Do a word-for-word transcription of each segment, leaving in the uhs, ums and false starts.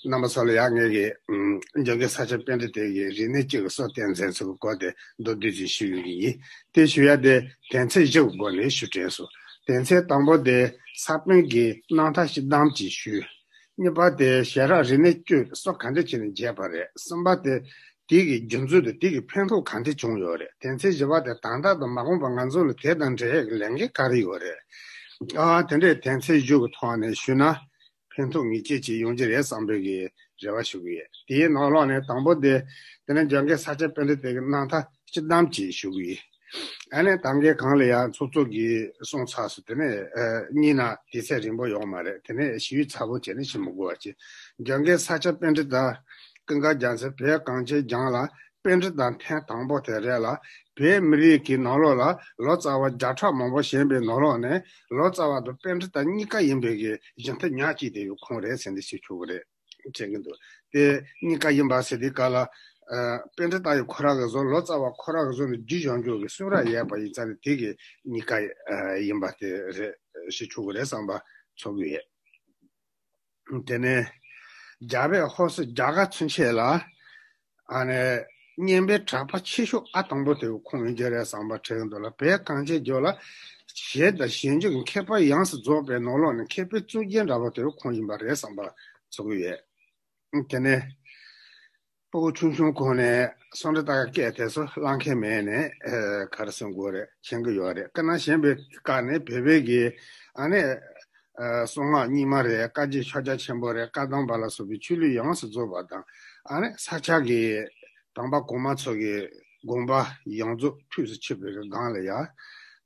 རྣམ་པ་ཚོ་ལ་ཡང་ངེད་ཀྱི་ཨམ་འཇམ་མགོན་ས་སྐྱ་པཎྜི་ཏ་གི་རིག་གནས་སྤྱི་གི་སྲོལ་གཏོད་མཛད་ཚུལ་གྱི་སྐོར་དེ་མདོར་བསྡུས་ཅིག་ཞུ་ཡོང་གི་ཡིན། དེ་ཞུ་ཡ་དེ་དོན་ཚན་བཞི་གི་སྒོ་ནས་ཞུ་དྲན་སོང་། དོན་ཚན་དང་པོ་དེ་ས་པཎ་གྱི་རྣམ་ཐར་སྤྱི་བསྡོམས་ཅིག་ཞུ། གཉིས་པ་དེ་ཞལ་རག་རིག་གནས་སྤྱོད་སྲོལ་ག་འདྲ་བྱས་ནས་མཇལ་བ་རེད། གསུམ་པ་དེ་དེ་གི་རྒྱུ་མཚན་དང་དེ་གི་ཕན་ཐོགས་ག་འདྲ་བྱུང་ཡོད་རེད། དོན་ཚན་བཞི་པ་དེ་ད་ལྟ་དང་མ་འོངས་པ་ང་ཚོ་ལ་དེ་དང་འབྲེལ་ཡོད་ཀྱི་ལས་འགན་ག་རེ་ཡོད་རེད། ཨ་དེ་འདྲའི་དོན་ཚན་བཞི་གི་ཐོག་ནས་ཞུས་ན་ཕན་ཐོགས་ངེས་ཅན་ཅིག་ཡོང་གི་རེད་བསམ་པའི་གི་རེ་བ་ཞུ་གི་ཡོད། དེའི་ནང་ལོགས་ནས་དང་པོ་དེ་དེ་ནས་འཇམ་མགོན་ས་སྐྱ་པཎྜི་ཏ་གི་རྣམ་ཐར་སྤྱི་བསྡོམས་ཅིག་ཞུ་གི་ཡིན། ཨ་ནི་ད་གིན་གོང་ལ་ཡང་ཚོགས་གཙོ་གིས་གསུངས་ཚར་སོང་། དེ་ནས་ཨ་གཉིས་ན་དུས་ཚོད་རིང་པོ་ཡོང་མ་རེད། དེ་ནས་ཞུས་ཚར་པོ་བྱས་ནས་ཞུ་མི་དགོས་པ་བྱས། འཇམ་མགོན་ས་སྐྱ་པཎྜི་ཏ་ཀུན་དགའ་རྒྱལ་མཚན་བོད་གངས་ཅན་ལྗོངས་ལ་པཎྜི་ཏ་ཐེངས་དང་པོ་དེ་རེད་ལ། བོད་མི་རིགས་ཀྱི་ནང་ལོགས་ལ་ལོ་ཙཱ་བ་བརྒྱ་ཕྲག་མང་པོ་བཞེངས་པའི་ནང་ལོགས་ནས་ལོ་ཙཱ་བ་དང་པཎྜི་ཏ་གཉིས་ཀ་ཡིན་པའི་གི་གཞི་མཐའ་ཉག་གཅིག་དེ་ཡང་ཁོང་རེད་ཟེར་འདི་ཞུ་ཆོག་གི་རེད། བྱེད་ཀྱི་འདུག་དེ་གཉིས་ཀ་ཡིན་པ་ཟེར་དུས་སྐབས་ལ། ཨ་པཎྜི་ཏ་ཡི་ཁོ་རང་གི་བཟོ་ལོ་ཙཱ་བ་ཁོ་རང་གི་བཟོ་ནས་རྒྱུད་སྦྱོང་རྒྱུ་གི་གསུང་རབ་ཡོད་པ་ཡིན་ཙང་ནི་དེ་གི་གཉིས་ཀ་ཨ་ཡིན་པ་དེ་རེད་ཞུ་ཆོག་གི་རེད་བསམ་པ་ཚོར་གི་ཡོད། དེ་ནས་རྒྱ་བོད་ཧོར་སོག་རྒྱ་གར་ཚུན་ཆད་ལ་ཨ་ནི་སྙན་པའི་གྲགས་པ་ཆེ་ཤོས་ཨ་དང་པོ་དེ་ཁོང་ཡིན་གྱི་རེད་བསམ་པ་དྲན་གྱི་འདུག་ལ། བོད་གངས་ཅན་ལྗོངས་ལ་གཞས་དང་གཞས་འཇུག་གི་མཁས་པ་ཡོངས་སུ་རྫོགས་པའི་ནང་ལོགས་ནས་མཁས་པའི་གཙུག་རྒྱན་འདྲ་པོ་དེ་ཁོང་ཡིན་པ་རེད་བསམ་པ་ཚོར་གྱི་ཡོད། དེ་ནས་སྤུ་གུ་ཆུང་ཆུང་གོང་ནས་སོ་འདྲ་ལྟ་ག་སྐད་དེ་ཚོ་བླང་མཁན་མེད་ནས་ཨེ་ག་རེ་ཟེར་དགོས་རེད། མཁྱེན་གྱི་ཡོད་རེད། དཔེར་ན་གཞན་པའི་བཀའ་ནས་བོད་པའི་གི་ཨ་ནི་ཨ་གསུང་ངག་རྙིང་མ་རེད། བཀའ་བརྒྱུད་ཕྱག་རྒྱ་ཆེན་པོ་རེད། བཀའ་གདམས་པ་ལ་སོགས་པའི་ཆོས་ལུགས་ཡོངས་སུ་རྫོགས་པ་དང་། ཨ་ནི་ས་སྐྱ་གི་དམ་པ་གོང་མ་ཚོ་གི་དགོངས་པ་ཡོངས་རྫོགས་ཐུགས་སུ་ཆུད་པའི་གི་སྒང་ལ་ཡ།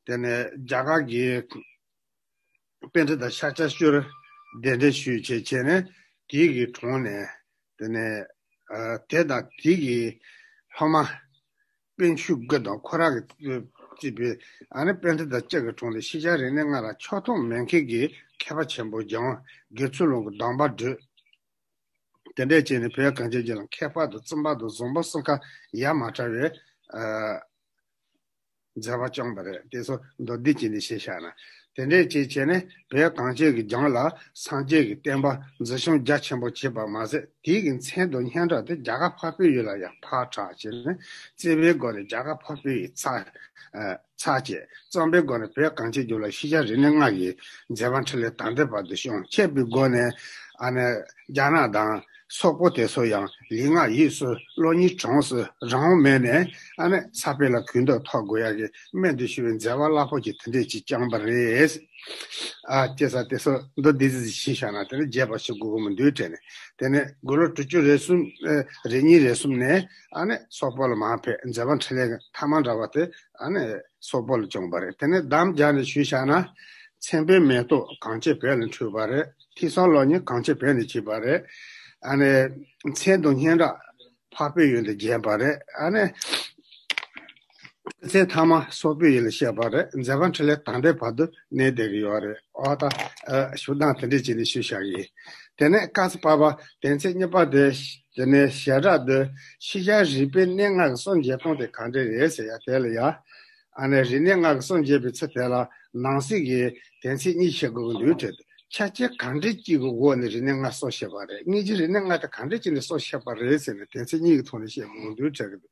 དེ་ནས་རྒྱ་གར་གྱི་པཎྜི་ཏ་ཤཱཀྱ་ཤྲཱི་གདན་འདྲེན་ཞུས་བྱས་བྱས་ནས་དེའི་གི་དྲུང་ནས་དེ་ནས་ཨ་དེ་དང་དེའི་གི་སློབ་མ་པཎ་ཆེན་དགུ་དང་ཁོ་རང་གི་བརྩིས་པའི་ཨ་ནི་པཎྜི་ཏ་བཅུ་གི་དྲུང་ནས་ཤེས་བྱ་རིག་གནས་ལྔ་ལ་ཕྱོགས་མཐུན་མེད་མཁན་གྱི་མཁས་པ་ཆེན་པོ་འཇམ་དབྱངས་དགེ་ཚུལ་སློང་གི་གདམས་པ་བགྲོས། དེ་འདྲས་བྱས་ནས་བོད་གངས་ཅན་ལྗོངས་ལ་མཁས་པ་དང་བཙུན་པ་དང་བཟང་པོ་གསུམ་ཀ་ཡ་མ་བྲལ་བའི་ཨ་མཛད་པ་བསྐྱངས་པ་རེད། དེ་ཚོ་མདོར་བསྡུས་ཀྱིས་ནི་ཞེས་བྱ་ན། དེ་འདྲས་ཅིག་བྱས་ནས་བོད་གངས་ཅན་གྱི་ལྗོངས་ལ་སངས་རྒྱས་ཀྱི་བསྟན་པ་འཛིན་སྐྱོང་རྒྱ་ཆེན་པོ་བྱས་པ་མ་ཟད། དེའི་གི་མཚན་དང་སྙན་གྲགས་དེ་རྒྱ་གར་འཕགས་པའི་ཡུལ་ལ་ཡང་ཕར་གྲགས་བྱས་ནས། བརྩེ་བའི་སྒོ་ནས་རྒྱ་གར་འཕགས་པའི་ཡུལ་ཚར་ཚར་བཅད། བརྩམ་པའི་སྒོ་ནས་བོད་གངས་ཅན་ལྗོངས་ལ་ཤེས་བྱ་རིག་གནས་ལྔ་ཡི་མཛད་པ་འཕྲིན་ལས་དར་ལྡན་བར་དུ་བསྐྱངས། བཅས་པའི་སྒོ་ནས་ཨ་ནི་རྒྱ་ནག་དང་། སོག་པོ་དེ་ཚོ་ཡང་ལུས་ངག་ཡིད་གསུམ་བློ་གཉིས་གྲོངས་སུ་རང་དབང་མེད་ནས། ཨ་ནི་ས་པཎ་ལ་གུས་འདུད་ཐོབ་དགོས་ཡ་གི་རྨད་དུ་བྱུང་བའི་མཛད་པ་རླབས་པོ་ཆེ་དེ་འདྲས་ཅིག་བསྐྱངས་པ་རེད། ཨ་ཅེ་ས་དེ་ཚོ་མདོར་བསྡུས་ཙམ་ཞིག་བཤད་ན། དེ་ནི་རྒྱས་པ་ཞིག་དགོས་ཀྱི་མི་འདུག་དྲན་ནས། དེ་ནས་དགུང་ལོ་དྲུག་ཅུ་རེ་གསུམ་ཨ་རེ་གཉིས་རེ་གསུམ་ནས་ཨ་ནི་སོག་པོ་ལ་མར་ཕེབས། མཛད་པ་འཕྲིན་ལས་མཐའ་མ་འདྲ་བ་དེ་ཨ་ནི་སོག་པོ་ལ་བསྐྱངས་པ་རེད། དེ་ནས་དམ་རྒྱ་ནས་ཞུས་བཞག་ན། མཚན་དཔེའི་མེ་ཏོག་གངས་ཅན་བོད་ལ་འཁྲུངས་པ་རེད། ཐོས་བསམ་སློབ་གཉེར་གངས་ཅན་བོད་ནས་བྱས་པ་རེད། ཨ་ནི་མཚན་དང་སྙན་གྲགས་འཕགས་པའི་ཡུལ་དུ་རྒྱས་པ་རེད། ཨ་ནི་སྐུ་ཚེ་མཐའ་མ་སོག་པོའི་ཡུལ་ལ་གཤེགས་པ་རེད། མཛད་པ་འཕྲིན་ལས་དར་ལྡན་བར་དུ་གནས་བསྡད་ཀྱི་ཡོད་རེད། ཨོ་ད་ཨ་ཞུ་སྟངས་དེ་འདྲས་བྱས་ནས་ཞུས་བཞག་གི་ཡིན། དེ་ནས་སྐབས་སུ་བབས་པ་དོན་ཚན་གཉིས་པ་དེ། དེ་ནས་ཞལ་རག་ཏུ་ཤེས་བྱ་རིག་པའི་གནས་ལྔ་གི་སྲོལ་འབྱེད་སྟངས་དེ་ག་འདྲས་རེད་ཟེར་ཡ་དེ་ལ་ཡ། ཨ་ནི་རིག་གནས་ལྔ་གི་སྲོལ་འབྱེད་པའི་ཚུལ་དེ་ལ་ནང་གསེས་ཀྱི་དོན་ཚན་གཉིས་བཤད་དགོས་ཀྱི་འདུག་དྲན་འདུག་ཆ་རྐྱེན་གང་འདྲ་གཅིག་གི་འོག་ནས་རིག་གནས་ལྔ་སྲོལ་ཕྱིན་པ་རེད། སྔོན་གྱི་རིག་གནས་ལྔ་དེ་གང་འདྲ་གཅིག་ནས་སྲོལ་ཕྱིན་པ་རེད་ཟེར་ནས་དོན་ཚན་གཉིས་ཀྱི་ཐོག་ནས་བཤད་དགོས་ཀྱི་འདུག་དྲན་གྱི་འདུག་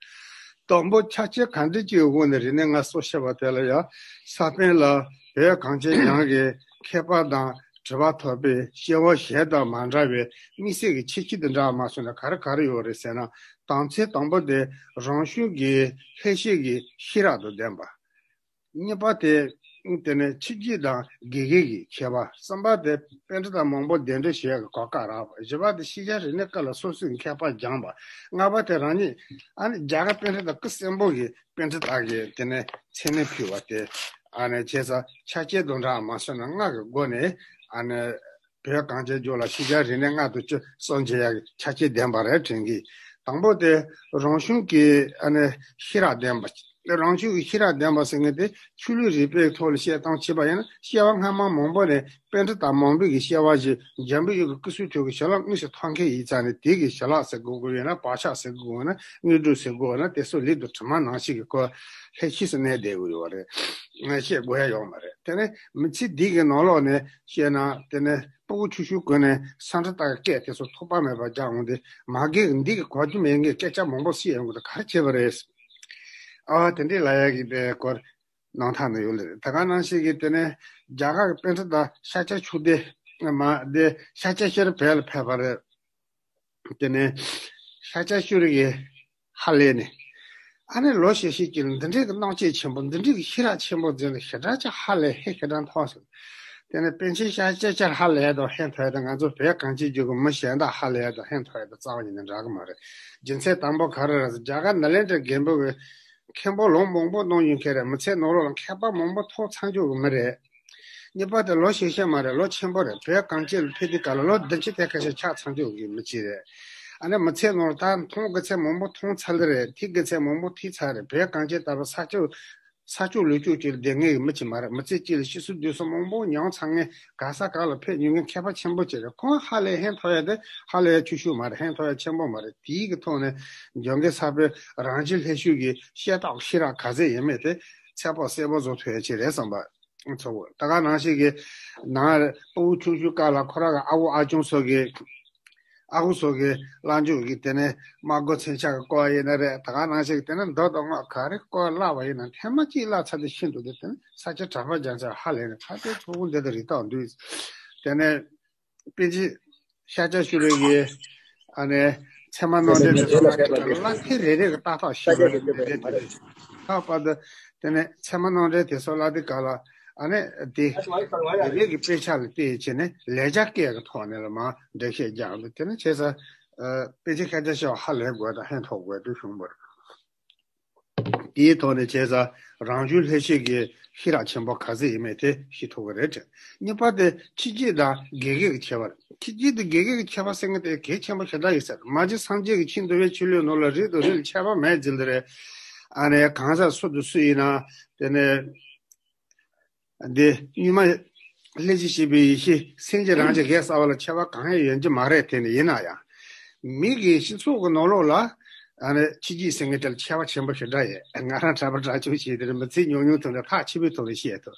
དང་པོ་ཆ་རྐྱེན་གང་འདྲ་གཅིག་གི་འོག་ནས་རིག་གནས་ལྔ་སྲོལ་ཕྱིན་པ་དེ་ལ་ཡང་ས་པཎ་ལ་བོད་གངས་ཅན་ལྗོངས་ཀྱི་མཁས་པ་དང་། དྲི་བ་ཐོག་པའི་སྐྱེ་བོ་གཞན་དང་མ་འདྲ་བའི་དམིགས་བསལ་གྱི་ཁྱད་ཆོས་དེ་འདྲ་མ་སོང་ན་ག་རེ་ག་རེ་ཡོད་རེད་ཟེར་ན། དམ་ཚིག་དང་པོ་དེ་རང་བྱུང་གི་ལྷད་ཤེས་ཀྱི་ཤེས་རབ་དང་ལྡན་པ། གཉིས་པ་དེ་དེ་ནི་ཆོས་བརྒྱུད་དང་དགེ་རྒན་གྱི་མཁས་པ། གསུམ་པ་དེ་པཎྜི་ཏ་མང་པོ་གདན་འདྲེན་བྱེད་ཡག་གི་གོ་སྐབས་རག་པ། བཞི་པ་དེ་ཤེས་བྱ་རིག་གནས་སྐོར་ལ་སོ་སོའི་མཁས་པ་སྦྱངས་པ། ལྔ་པ་དེ་རང་ཉིད་ཨ་ནི་རྒྱ་གར་པཎྜི་ཏ་སྐུ་གསོན་པོ་གི་པཎྜི་ཏ་གི་དེ་ནས་མཚན་གནས་ཕུལ་བ་དེ། ཨ་ནི་བྱས་ཙང་ཆ་རྐྱེན་དང་འདྲ་མ་སོང་ན་ལྔ་གི་སྒོ་ནས་ཨ་ནི་བོད་གངས་ཅན་ལྗོངས་ལ་ཤེས་བྱ་རིག་གནས་ལྔ་དང་བཅས་སྲོལ་འབྱེད་ཡག་གི་ཆ་རྐྱེན་ལྡན་པ་རེད་དྲན་གི། དང་པོ་དེ་རང་བྱུང་གི་ཨ་ནི་ཤེས་རབ་ལྡན་པ། རང་བྱུང་གི་ཤེས་རབ་ལྡན་པ་ཟེར་མཁན་དེ་ཆོས་ལུགས་རིག་པའི་ཐོག་ལ་བཤད་སྟངས་བྱས་པ་ཡིན་ན། སྐྱེ་བ་སྔ་མ་མང་པོ་ནས་པཎྜི་ཏ་མང་པོ་གི་སྐྱེ་བ་བཞེས། འཇམ་པའི་དབྱངས་ཀྱི་སྐུ་གསུང་ཐུགས་ཀྱི་བྱིན་རླབས་དངོས་སུ་ཐོབ་མཁན་ཡིན་ཙང་ནས། དེ་གི་བྱིན་རླབས་ཟེར་དགོས་ཀྱི་ཡོད་ན། བག་ཆགས་ཟེར་དགོས་ཀྱི་ཡོད་ན། དངོས་གྲུབ་ཟེར་དགོས་ཡོད་ན། དེ་ཚོ་ལུས་དང་གྲིབ་མ་ནང་བཞིན་གྱི་སྐོར་ལྷད་ཤེས་སུ་གནས་བསྡད་དགོས་ཡོད་རེད། བཤད་དགོས་ཡ་ཡོད་མ་རེད། དེ་ནས་མི་ཚེ་འདི་གི་ནང་ལོགས་ནས་བཤད་ན། དེ་ནས་ ཕྲུ་གུ་ཆུང་ཆུང་སྒོ་ནས་ས་ཁྲ་ཏག་སྐད་དེ་ཚོ་ཐོགས་པ་མེད་པར་རྒྱག་འོང་དུས་མ་རྒན་འདི་གི་གོ་རྒྱུ་མེད་མཁན་སྐད་ཆ་མང་པོ་བཤད་ཡོང་གི་འདུག་ག་རེ་བྱས་པ་རེད། ཨ་དེ་འདྲས་ལབ་ཡག་གི་དེ་སྐོར། གནང་ཐག་ནས་ཡོད་ལེ། ད་ག་ནང་བཞིན་གྱི་དེ་ནས་རྒྱ་གར་གྱི་པཎྜི་ཏ་ཤཱཀྱ་ཤུ་དེ་མ་དེ་ཤཱཀྱ་ཤྲཱི་བོད་ལ་ཕེབས་པ་རེད། དེ་ནས་ཤཱཀྱ་ཤྲཱི་གི་ཧ་ལས་ནས་ཨ་ནི་ལོ་ཤས་ཤིག་ཅིག་ལ་འདི་འདྲའི་གི་གནང་སྐྱེས་ཆེན་པོ་འདི་འདྲའི་གི་ཤེས་རབ་ཆེན་པོ་འཛིན་ལ་ཞེ་དྲག་ཅིག་ཧ་ལས་ཧེ་ཞེ་དྲག་མཐོང་སོང་། དེ་ནས་པཎ་ཆེན་ཤཱཀྱ་ཤྲཱི་ཧ་ལས་དང་ཧེ་མཐོང་ཡ་དང་ང་ཚོ་བོད་གངས་ཅན་རྒྱུད་ཀྱི་མི་གཞན་དག་ཧ་ལས་དང་ཧེ་མཐོང་ཡ་དང་རྩ་བ་ཉིད་ནས་འདྲ་གི་མ་རེད། རྒྱུ་མཚན་དང་པོ་ག་རེ་རེད་ཟེར་རྒྱ་གར་ནཱ་ལེནྡྲའི་རྒན་པོ་གི་མཁན་པོ་ལོ་མང་པོ་གནང་ཡོད་མཁན་རེད། མི་ཚེ་ནང་ལོགས་ལ་མཁས་པ་མང་པོ་ཐོབ་ཚར་འཇུག་གི་མི་རེད། གཉིས་པ་དེ་ལོ་ཤས་ཤིག་མ་རེད། ལོ་ཆེན་པོ་རེད། བོད་གངས་ཅན་ལ་ཕེབས་དུས་སྐབས་ལ་ལོ་བདུན་ཅུ་དེ་ཁ་ཤས་ཆགས་ཚར་འཇུག་གི་མི་གཅིག་རེད། ཨ་ནི་མི་ཚེ་ནང་ལ་ད་མཐོང་དགེ་མཚན་མང་པོ་མཐོང་ཚར་ལེ་རེད། ཐོས་དགེ་མཚན་མང་པོ་ཐོས་ཚར་རེད། བོད་གངས་ཅན་ལྟ་བུ་ས་ཆ་ས་ཕྱོགས་ལུས་ཕྱོགས་ཅིག་ལ་བསྡད་མཁན་གྱི་མི་གཅིག་མ་རེད། མི་ཚེ་གཅིག་ལ་ཤི་གསོན་སྡུག་གསོན་མང་པོ་མྱོང་ཚར་མཁན་ག་ས་ག་ལ་ཕེབས་མྱོང་མཁན་མཁས་པ་ཆེན་པོ་གཅིག་རེད། ཁོང་ཧ་ལས་ཧེ་མཐོང་ཡ་དེ་ཧ་ལས་ཆུང་ཤོས་མ་རེད། ཧེ་མཐོང་ཡ་ཆེན་པོ་མ་རེད། དེའི་གི་ཐོག་ནས་འཇམ་མགོན་ས་པཎ་རང་བྱུང་ལྷ་ཆོས་ཀྱི་ཤེས་རྟོགས་ཤེས་རབ་ག་ཚད་ཡོད་མེད་དེ་ཚད་དཔག་གསལ་པོ་བཟོ་ཐུབ་ཡ་ཅིག་རེད་བསམ་པ་ཚོར། ད་ག་ནང་བཞིན་གྱི་ནང་ཕྲུ་གུ་ཆུང་ཆུང་སྐབས་ལ་ཁོ་རང་གི་ཨ་ཁུ་ཨ་ཅང་སོགས་ཀྱི་ཨ་ཁུ་སོགས་ཀྱི་ལྷ་མཆོག་གི་དེ་ནས་སྨྲ་སྒོ་མཚོན་ཆ་གི་སྐོར་ཡིན་ན་རེད། ད་ག་ནང་བཞིན་གྱི་དེ་ནས་མདོ་དང་སྔགས་ག་རེ་སྐོར་བསླབ་པ་ཡིན་ན་ཐེངས་མ་གཅིག་བསླབ་ཚར་དུས་ཤིན་ཏུ་དེ་དེ་ནས་ས་སྐྱ་གྲགས་པ་རྒྱལ་མཚན་ཧ་ལས་ནས་ད་ལྟའི་ཕྲུ་གུ་འདི་དང་རིགས་རྟགས་འདུས། དེ་ནས་པཎ་ཆེན་ཤཱཀྱ་ཤྲཱི་གི་ཨ་ནི་ཚད་མ་རྣམ་འགྲེལ་དེ་ཚོ་ལ་དེ་ག་ལ་དེ་རེ་རེ་གི་ལྟ་ཐག་ཤེས་པ་རེད། དེ་རེད་དེ་རེད། ལྷག་པར་དུ་དེ་ནས་ཚད་མ་རྣམ་འགྲེལ་དེ་ཚོ་ལ་དེ་ག་ལ་ཨ་ནི་དེ་རེ་རེ་གི་དཔེ་ཆ་ལ་བལྟས་བྱས་ནས་ལེགས་སྦྱར་སྐད་ཀྱི་ཐོག་ནས་ལ་མར་འགྲེལ་བཤད་རྒྱག་འདུག་དེ་ནས་བྱས་ཙང་པཎ་ཆེན་ཤཱཀྱ་ཤྲཱི་ཧ་ལས་དགོས་དང་ཧེ་མཐོང་དགོས་དུ་བྱུང་བ་རེད། དེའི་ཐོག་ནས་བྱས་ཙང་རང་བྱུང་ལྷ་ཆོས་ཀྱི་ཤེས་རབ་ཆེན་པོ་ག་ཚོད་ཡིན་མིན་དེ་ཤེས་ཐུབ་ཀྱི་རེད་དྲན། གཉིས་པ་དེ་ཕྱི་རྒྱལ་དང་དགེ་རྒན་གྱི་ཁྱད་པར། ཕྱི་རྒྱལ་དང་དགེ་རྒན་གྱི་ཁྱད་པར་ཟེར་མཁན་དེ་གལ་ཆེན་པོ་ཞེ་དྲག་ཡིན་ཟེར། མ་གཅིག་སངས་རྒྱས་ཀྱི་ཆོས་འདུལ་བའི་ཆོས་ལུགས་ནང་ལ་རིགས་དང་རིགས་ལ་ཁྱད་པར་མེད་ཟེར་ལེ་རེད། ཨ་ནི་གང་ཟག་སུ་དང་སུ་ཡིན་ན་དེ་ནས། འདི་སྔོན་མ་ལྷན་ཅིག་སྐྱེས་པའི་ཡེ་ཤེས་སེམས་ཅན་རང་གི་གེགས་བསལ་བ་ལ་ཁྱད་པར་གང་ཡང་ཡོད་ཀྱི་མ་རེད། དེ་ནི་ཡིན་ན་ཡང་མི་གི་སྤྱི་ཚོགས་ཀྱི་ནང་ལོགས་ལ་ཨ་ནི་ཕྱི་རྒྱལ་ཟེར་མཁན་དེ་ལ་ཁྱད་པར་ཆེན་པོ་ཞེ་དྲག་ཡོད། ང་རང་གྲྭ་པ་གྲྭ་ཆུང་བྱས་དེར་མི་ཚེ་ཉུང་ཉུང་ཐོག་ནས་ཐག་ཆོད་པའི་ཐོག་ནས་བཤད་ཐུབ།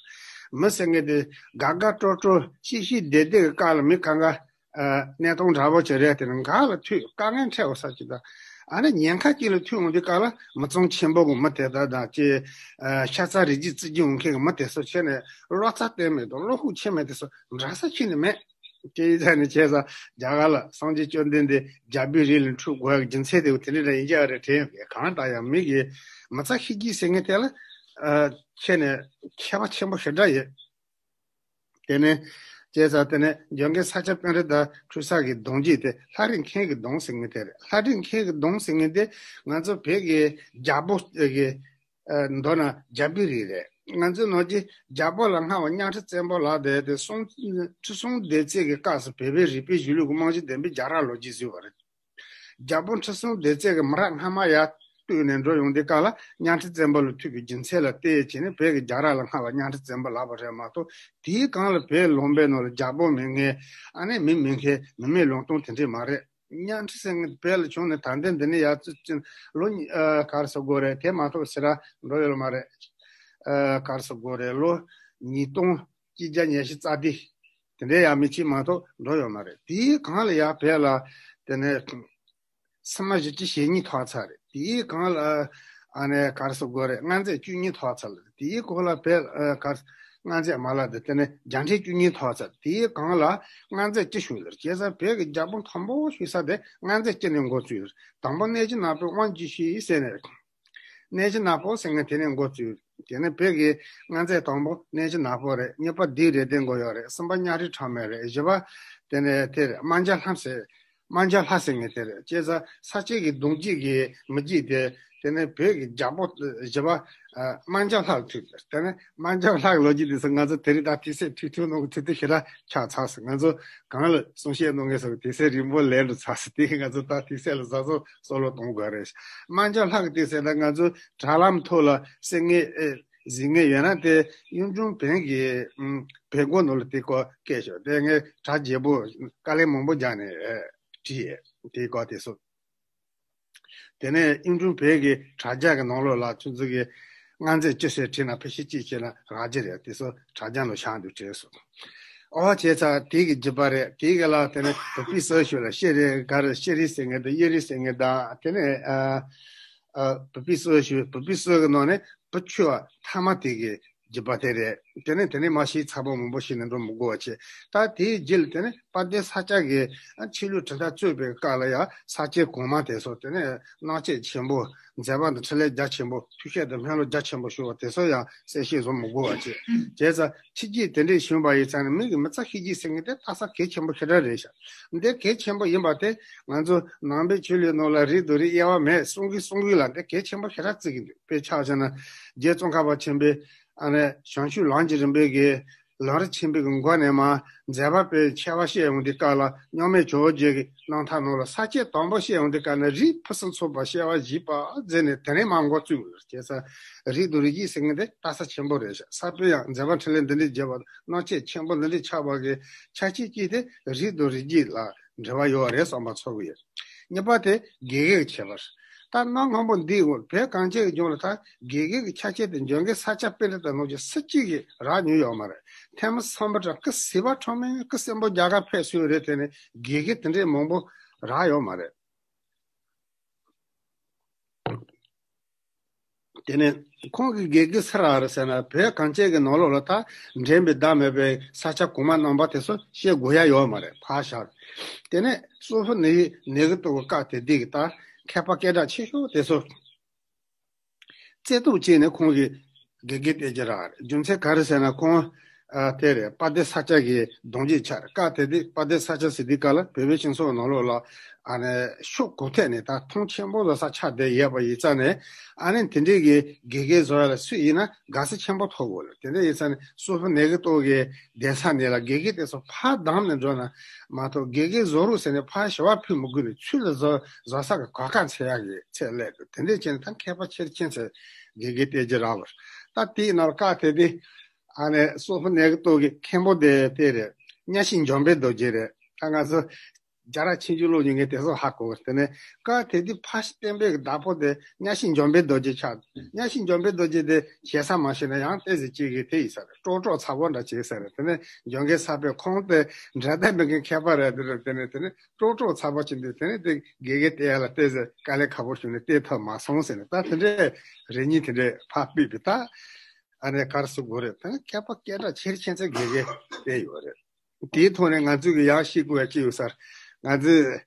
མི་ཟེར་མཁན་དེ་དགའ་དགའ་སྤྲོ་སྤྲོ་སྐྱིད་ཤོས་བདེ་བདེ་གི་སྐབས་ལ་མི་གང་ག་གནས་སྟངས་འདྲ་པོ་ཅིག་རེད། དེ་ནི་འགག་ལ་ཐུག་དཀའ་ངལ་འཕྲད་འོ་ས་ཅིག་དང་། ཨ་ནི་ཉེན་ཁ་ཅིག་ལ་ཐུག་འོང་དུས་སྐབས་ལ་མི་ཚང་ཆེན་པོ་གི་མི་དེ་དག་དང་ཅིག་ཤ་ཚ་རི་རྒྱུད་བརྩི་རྒྱུ་འོང་མཁན་གི་མི་དེ་ཚོ་ཆེ་ནས་བློ་རྩ་བརྟན་མེད་དང་བློ་ཁོག་ཆེ་མེད་དེ་ཚོ་འདྲ་ས་ཁྱོན་ནས་མེད། དེ་ཡིན་ཙང་ནི་བྱས་ཙང་རྒྱ་གར་ལ་སངས་རྒྱས་བཅོམ་ལྡན་འདས་རྒྱལ་པོའི་རིགས་ལ་འཁྲུངས་དགོས་ཡག་རྒྱུ་མཚན་དེ་དེ་འདྲ་འདྲ་ཡིན་རྒྱུ་རེད་དྲན་ཡོད། གང་ལྟར་ཡང་མི་གི་མི་ཚེ་ཤི་རྒྱུ་ཟེར་མཁན་དེ་ལ་ཁྱོན་ནས་ཁྱད་པར་ཆེན་པོ་ཞེ་དྲག་ཡོད། དེ་ནས་བྱས་ཙང་དེ་ནས་འཇམ་མགོན་ས་སྐྱ་པཎྜི་ཏ་ཁྲུས་གསར་གྱི་གདུང་རྒྱུད་དེ་ལྷ་རིགས་མཁན་གྱི་གདུང་ཟེར་མཁན་དེ་རེད། ལྷ་རིགས་མཁན་གྱི་གདུང་ཟེར་མཁན་དེ་ང་ཚོ་བོད་ཀྱི་རྒྱལ་པོ་གི་མདོར་ན་རྒྱལ་པོའི་རིགས་རེད། ང་ཚོའི་ནང་གི་རྒྱལ་པོ་ལ་སྔ་བ་གཉའ་ཁྲི་བཙན་པོ་ལབ་དེ་དེ་སྲོང་ཁྲི་སྲོང་ལྡེ་བཙན་གྱི་སྐབས་སུ་བོད་པའི་རིག་པའི་གཞུང་ལུགས་ཀྱི་རྨང་གཞི་ལྡན་པའི་རྒྱལ་རབས་ལོ་རྒྱུས་བཟོས་པ་རེད། རྒྱལ་པོ་ཁྲི་སྲོང་ལྡེ་བཙན་གྱི་མི་རབས་སྔ་མ་ཡར་བཏུལ་ནས་འགྲོ་ཡོང་དུས་སྐབས་ལ་གཉའ་ཁྲི་བཙན་པོ་ལ་ཐུག་པའི་རྒྱུ་མཚན་ལ་བལྟས་བྱས་ནས་བོད་ཀྱི་རྒྱལ་རབས་ལ་སྔ་བ་གཉའ་ཁྲི་བཙན་པོ་ལབ་པ་རེད་མ་གཏོགས། དེའི་སྒང་ལ་བོད་ལུང་པའི་ནང་ལ་རྒྱལ་པོ་མེད་མཁན་ཨ་ནི་མི་མེད་མཁན་མི་མེད་ལུང་སྟོང་དེ་འདྲས་མ་རེད། གཉའ་ཁྲི་ཟེར་མཁན་བོད་ལ་བྱུང་ནས་ད་ལྟའི་འདི་ནས་ཡར་ཚུར་ཕྱིན་ལོ་གཉིས་ཨ་ག་རེ་ཟེར་དགོས་རེད། དེ་མ་གཏོགས་ཟེར་ར་འགྲོ་ཡོད་མ་རེད། ཨ་ག་རེ་ཟེར་དགོས་རེད། ལོ་ཉིས་སྟོང་གཅིག་བརྒྱ་ཉི་ཤུ་རྩ་བདུན་དེ་འདྲའི་ཡང་མི་གཅིག་མ་གཏོགས་འགྲོ་ཡོད་མ་རེད། དེའི་སྒང་ལ་ཡར་བོད་ལ་དེ་ནས་སྲིན་མོ་བཞི་བཅུ་ཞེ་གཉིས་ཐོག་ཚར་རེད། དེའི་སྒང་ལ་ཨ་ནས་ག་རེ་ཟེར་དགོས་རེད། མངའ་མཛད་བཅུ་གཉིས་ཐོག་ཚར་རེད། དེའི་སྐོར་ལ་བོད་ཨ་ག་རེ་མངའ་མཛད་མ་ལགས་དེ་དེ་ནས་རྒྱལ་ཕྲན་བཅུ་གཉིས་ཐོག་ཚར། དེའི་སྒང་ལ་མངའ་མཛད་བཅུ་ཞུགས་ཡོད་རེད། བྱས་ཙང་བོད་ཀྱི་རྒྱལ་པོ་དང་པོ་ཞུགས་ས་དེ་མངའ་མཛད་བཅུ་ནས་འགོ་བཙུགས་ཡོད་རེད། དང་པོ་གནས་ཆེན་ནག་པོའི་དབང་བསྒྱུར་ཞུས་ཟེར་ནས་རེད། གནས་ཆེན་ནག་པོ་ཟེར་མཁན་དེ་ནས་འགོ་བཙུགས། དེ་ནས་བོད་ཀྱི་མངའ་མཛད་དང་པོ་གནས་ཆེན་ནག་པོ་རེད། གཉིས་པ་བདུད་རེ་ལྡན་མགོ་གཡོག་རེད། གསུམ་པ་གཉའ་ཁྲི་ཁྲ་མོ་རེད། བཞི་པ་དེ་ནས་དེ་རེད། སྨན་རྒྱལ་ལྷ་ཟེར། སྨན་རྒྱལ་ལྷ་ཟེར་མཁན་དེ་རེད། བྱས་ཙང་ས་སྐྱའི་གི་གདུང་རྒྱུད་ཀྱི་མི་རྒྱུད་དེ་དེ་ནས་བོད་ཀྱི་རྒྱལ་པོ་བཞི་པ་ཨ་སྨན་རྒྱལ་ལྷ་ལ་ཐུག་པ་རེད། དེ་ནས་སྨན་རྒྱལ་ལྷ་གི་ལོ་རྒྱུས་དེ་ཚོ་ང་ཚོ་དེ་རིང་ད་དུས་ཚོད་ཐུང་ཐུང་ནང་གི་ཐུང་ཐུང་ཞེ་དྲག་ཆགས་ཚར་སོང་། ང་ཚོ་གང་ལ་གསུང་བཤད་གནང་མཁན་ཚོ་དུས་ཚོད་རིང་པོ་ལས་འགྲོ་ཚར་སོང་། དེ་ང་ཚོ་ད་དུས་ཚོད་ལ་གཟབ་གཟབ་བསམ་བློ་གཏོང་དགོས་རེད། སྨན་རྒྱལ་ལྷ་གི་དུས་ཚོད་ད་ང་ཚོ་དྲ་ལམ་ཐོག་ལ་གསན་མཁན་ཨེ་གཟིགས་མཁན་ཡོད་ན་དེ་གཡུང་དྲུང་བོན་གྱི་ཨམ་བོན་སྐོར་ནང་ལ་དེ་སྐོར་བཀོད་ཤོག་དེ་ངས་གྲ་རྒྱས་པོ་དཀའ་ལས་མང་པོ་རྒྱག་ནས་ཨེ་བྲིས་ཡོད། དེ་སྐོར་དེ་ཚོ། དེ་ནས་གཡུང་དྲུང་བོན་གྱི་དྲ་རྒྱ་གི་ནང་ལོགས་ལ་ཁྱོད་ཚོ་གི་མངའ་མཛད་བཅུ་ཟེར་བྲིས་ན་ཕལ་ཆེར་གཅིག་བྱས་ན་རག་གི་རེད། དེ་ཚོ་དྲ་རྒྱ་ལ་བཞག་འདུག་བྲིས་སོང་། ཨོ་བྱས་ཙང་དེ་གི་རྒྱུད་པ་རེད། དེ་གི་ལ་དེ་ནས་བུ་པི་སོ་ཞུ་ལ་ཤེ་རེ་ག་རེ་ཤེ་རི་ཟེར་མཁན་དང་གཡུ་རི་ཟེར་མཁན་དང་དེ་ནས་ཨ་ཨ་བུ་པི་སོ་ཞུ་བུ་པི་སོ་གི་ནང་ནས་བུ་ཆུ་བ་ཐ་མ་དེ་གི་རྒྱུད་པ་དེ་རེད། དེ་ནས་དེ་ནས་མ་ཤེས་ཚ་པོ་མང་པོ་ཤེས་ནས་འགྲོ་མི་དགོས་པ་བྱས། ད་དེའི་རྒྱུད་ལ་དེ་ནས་དཔལ་ལྡན་ས་སྐྱ་གི་ཆོས་ལུགས་གྲུབ་མཐའ་རྩོད་པའི་སྐབས་ལ་ཡང་ས་སྐྱའི་གོང་མ་དེ་ཚོ་དེ་ནས་སྣང་བྱེད་ཆེན་པོ། མཛད་པ་དང་འཕྲིན་ལས་རྒྱ་ཆེན་པོ། ཐུགས་བསྐྱེད་དང་སྨོན་ལམ་རྒྱ་ཆེན་པོ་ཞུ་བ་དེ་ཚོ་ཡང་གསལ་བཤད་བཟོ་མི་དགོས་པ་བྱས། བྱས་ཙང་ཕྱི་རྒྱལ་དེ་འདྲས་བྱུང་བ་ཡིན་ཙང་ནས་མི་གི་མི་ཚ་ཤེས་རྒྱུ་ཟེར་མཁན་དེ་ལྟ་ས་གལ་ཆེན་པོ་ཞེ་དྲག་རེད་ཤག་འདི་གལ་ཆེན་པོ་ཡིན་པ་དེ་ང་ཚོ་ནང་པའི་ཆོས་ལུགས་ནང་ལ་རིགས་དང་རིགས་དབྱེ་བ་མེད་གསུང་གི་གསུང་གི་ལ་འདི་གལ་ཆེན་པོ་ཞེ་དྲག་བརྩི་གི་འདུག་དཔེ་ཆ་བཞག་ན་རྗེ་ཙོང་ཁ་པ་ཆེན་པོས་ཨ་ནི་བྱང་ཆུབ་ལམ་གྱི་རིམ་པའི་གི་ལམ་རིམ་ཆེན་པོའི་གི་མགོ་ནས་མར་མཛད་པ་པོའི་ཆེ་བ་བཤད་ཡོང་དུས་སྐབས་ལ་མཉམ་མེད་ཇོ་བོ་རྗེ་གི་རྣམ་ཐར་ནང་ལ་ས་བཅད་དང་པོ་བཤད་ཡོང་དུས་སྐབས་ནས་རིགས་ཕུན་སུམ་ཚོགས་པ་བཤད་པ་བཞི་པ་མཛད་ནས་དེ་ནས་མར་འགོ་བཙུགས་ཡོད་རེད། བྱས་ཙང་རིགས་དང་རིགས་དབྱེ་ཟེར་མཁན་དེ་ལྟ་ས་ཆེན་པོ་རེད་ཤག་ས་པཎ་ཡང་མཛད་པ་འཕྲིན་ལས་འདི་འདྲའི་རྒྱས་པ་རྣམ་བཅད་ཆེན་པོ་འདི་འདྲའི་ཆགས་པ་གི་ཆ་རྐྱེན་གཅིག་དེ་རིགས་དང་རིགས་དབྱེ་ལ་འབྲེལ་བ་ཡོད་རེད་བསམ་པ་ཚོར་གི་ཡོད། གཉིས་པ་དེ་དགེ་རྒན་གྱི་ཁྱད་པར། ད་གནའ་སྔ་མོ་འདིའི་འོག་བོད་གངས་ཅན་གྱི་ལྗོངས་ལ་ད་དགེ་རྒན་གྱི་ཆ་རྐྱེན་དེ་འཇོན་དགེ་ས་སྐྱ་པཎྜི་ཏ་ནང་བཞིན་སུ་གཅིག་གིས་རག་མྱོང་ཡོད་མ་རེད། ཐེངས་མ་ཚང་པ་དྲ་སྐུ་བྱེ་བ་ཕྲ་མོའི་སྐུ་གསོན་པོ་རྒྱ་གར་ཕེབས་སོང་རེད། དེ་ནས་དགེ་རྒན་དེ་འདྲའི་མང་པོ་རག་ཡོད་མ་རེད། དེ་ནས་ཁོང་གི་དགེ་རྒན་སུ་རག་རེད་ཟེར་ན་བོད་གངས་ཅན་གྱི་ནང་ལོགས་ལ་ད་འགྲན་པའི་ཟླ་མེད་པའི་ས་སྐྱ་གོང་མ་རྣམ་པ་དེ་ཚོ་བཤད་དགོས་ཡ་ཡོད་མ་རེད། ཕར་བཞག་དེ་ནས་སོག་པོ་ནེ་ནེ་གི་ཏོ་གི་སྐབས་དེ་དུས་ཀྱི་ད་མཁས་པ་སྐད་གྲགས་ཆེ་ཤོས་དེ་ཚོ་རྩེ་གཏོགས་བྱས་ནས་ཁོང་གི་དགེ་རྒན་བསྟེན་གྱི་རག་རེད། རྒྱུ་མཚན་ག་རེ་ཟེར་ན་ཁོང་ཨ་དེ་རེད། དཔལ་ལྡན་ས་སྐྱ་གི་གདུང་རྒྱུད་ཆགས་རེད། སྐབས་དེ་དུས་དཔལ་ལྡན་ས་སྐྱ་ཟེར་དུས་སྐབས་ལ་བོད་པའི་སྤྱི་ཚོགས་ནང་ལོགས་ལ་ཨ་ནི་ཕྱོགས་གང་ཐད་ནས་ད་མཐོང་ཆེན་པོ་བཟོ་ས་ཆགས་བསྡད་ཡོད་པ་ཡིན་ཙང་ནས། ཨ་ནི་དེ་འདྲའི་གི་དགེ་རྒན་བཟོ་ཡ་ལ་སུ་ཡིན་ན་དགའ་བསུ་ཆེན་པོ་ཐོབ་དགོས་རེད། དེ་འདྲ་ཡིན་ཙང་ནས་སོག་པོ་ནེ་གི་ཏོ་གི་གདན་ས་ནས་ལ་དགེ་རྒན་དེ་ཚོ་ཕར་བདམས་ནས་འགྲོ་ན་མ་གཏོགས་དགེ་རྒན་བཟོ་རོགས་ཟེར་ནས་ཕར་ཞུ་བ་ཕུལ་མི་དགོས་ནས་ཚུར་ལ་བཟོ་བཟོ་ས་གི་གོ་སྐབས་འཚོལ་ཡ་གི་ཚད་སླེབས་འདུག་དེ་འདྲ་བྱས་ནས་ད་མཁས་པ་ཆེར་ཕྱིན་ཚེ་དགེ་རྒན་བསྟེན་གྱི་རག་པར། ད་དེའི་ནང་ལ་སྐབས་དེ་དུས་ཨ་ནི་སོག་པོ་ནེ་གི་ཏོ་གི་མཁན་པོ་དེ་དེ་རེད། གཉའ་ཤིང་འཇམ་དཔལ་རྡོ་རྗེ་རེད། ད་ང་ཚོ་རྒྱ་ར་ཆེན་རྒྱུ་ལོ་ཉུང་ངེ་དེ་ཚོ་ཧ་གོ་བར། དེ་ནས་སྐབས་དེ་དུས་ཕ་ཤི་བསྟན་པའི་བདག་པོ་དེ་གཉའ་ཤིང་འཇམ་དཔལ་རྡོ་རྗེ་ཆགས། གཉའ་ཤིང་འཇམ་དཔལ་རྡོ་རྗེ་དེ་ཞེ་ས་མ་ཤེས་ན་ཡང་ཏོག་ཙམ་ཅིག་གིས་དེ་ཡིན་ས་རེད། ཀྲོག་ཀྲོག་ཚ་པོ་འདྲ་བྱེད་ས་རེད། དེ་ནས་འཇམ་དཔལ་ས་པཎ་ཁོང་དེ་འགྲན་ཟླ་མེད་མཁན་མཁས་པ་རེད། དེ་རེད། དེ་ནས་དེ་ནས་ཀྲོག་ཀྲོག་ཚ་པོ་བྱེད་དུས་དེ་ནས་དེ་དགེ་རྒན་བསྟེན་ཡ་ལ་ཏོག་ཙམ་དཀའ་ལས་ཁག་པོ་བྱུང་ནས་བསྟེན་ཐུབ་མ་སོང་ཟེར་ནས། ད་དེ་འདྲའི་རེ་སྙིང་དེ་འདྲའི་ཕར་ཕུད་པའི་ད་ཨ་ནི་གར་སུ་དགོས་རེད། དེ་ནས་མཁས་པ་སྐད་གྲགས་ཆེར་ཕྱིན་ཚེ་དགེ་རྒན་བསྟེན་ཡོད་རེད། དེའི་ཐོག་ནས་ང་ཚོས་ཀྱི་ཡང་ཤེས་དགོས་ཡ་ཅི་ཡོད་ཟེར། ང་ཚོས་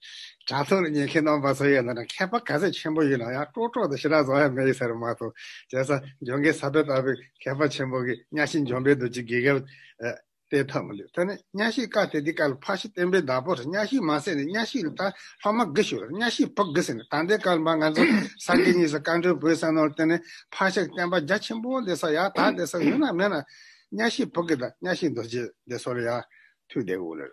དྲ་ཐོག་ལ་ཉན་མཁན་རྣམ་པ་ཚོ་ཡོད་ན་མཁས་པ་ག་ཚོད་ཆེན་པོ་ཡིན་ན་ཡང་ཀྲོག་ཀྲོག་དང་ཞེ་དྲག་བཟོ་ཡ་མེད་ཡོད་ཟེར་མ་གཏོགས། བྱས་ཙང་འཇམ་དཔལ་ས་པཎ་ལྟ་བུའི་མཁས་པ་ཆེན་པོ་གི་གཉའ་ཤིང་འཇམ་དཔལ་རྡོ་རྗེ་དགེ་རྒན་བསྟེན་ཐབས་མི་འདུག་དེ་ནས་གཉའ་ཤིང་སྐབས་དེ་དུས་སྐབས་ལ་ཕ་ཤི་བསྟན་པའི་བདག་པོ་རེད། གཉའ་ཤིང་མ་ཟད་ནས་གཉའ་ཤིང་ལ་ད་སློབ་མ་དགུ་ཞིག་ཡོད་རེད། གཉའ་ཤིང་བུ་དགུ་ཟེར་ནས། ད་ལྟའི་སྐབས་ལ་མ་ང་ཚོ་ས་དགེ་བསྙེན་ཟེར་བཀའ་འགྲོའི་བུ་ཟེར་ནོར་དེ་ནས་ཕ་ཤི་བསྟན་པ་རྒྱ་ཆེན་པོ་འདི་ས་ཡ་ད་འདི་ས་ཡོད་ན་མེད་ན། གཉའ་ཤིང་བུ་གི་དང་གཉའ་ཤིང་རྡོ་རྗེ་འདི་སོགས་ལ་ཡང་ཐུག་བསྡད་དགོས་ལེ།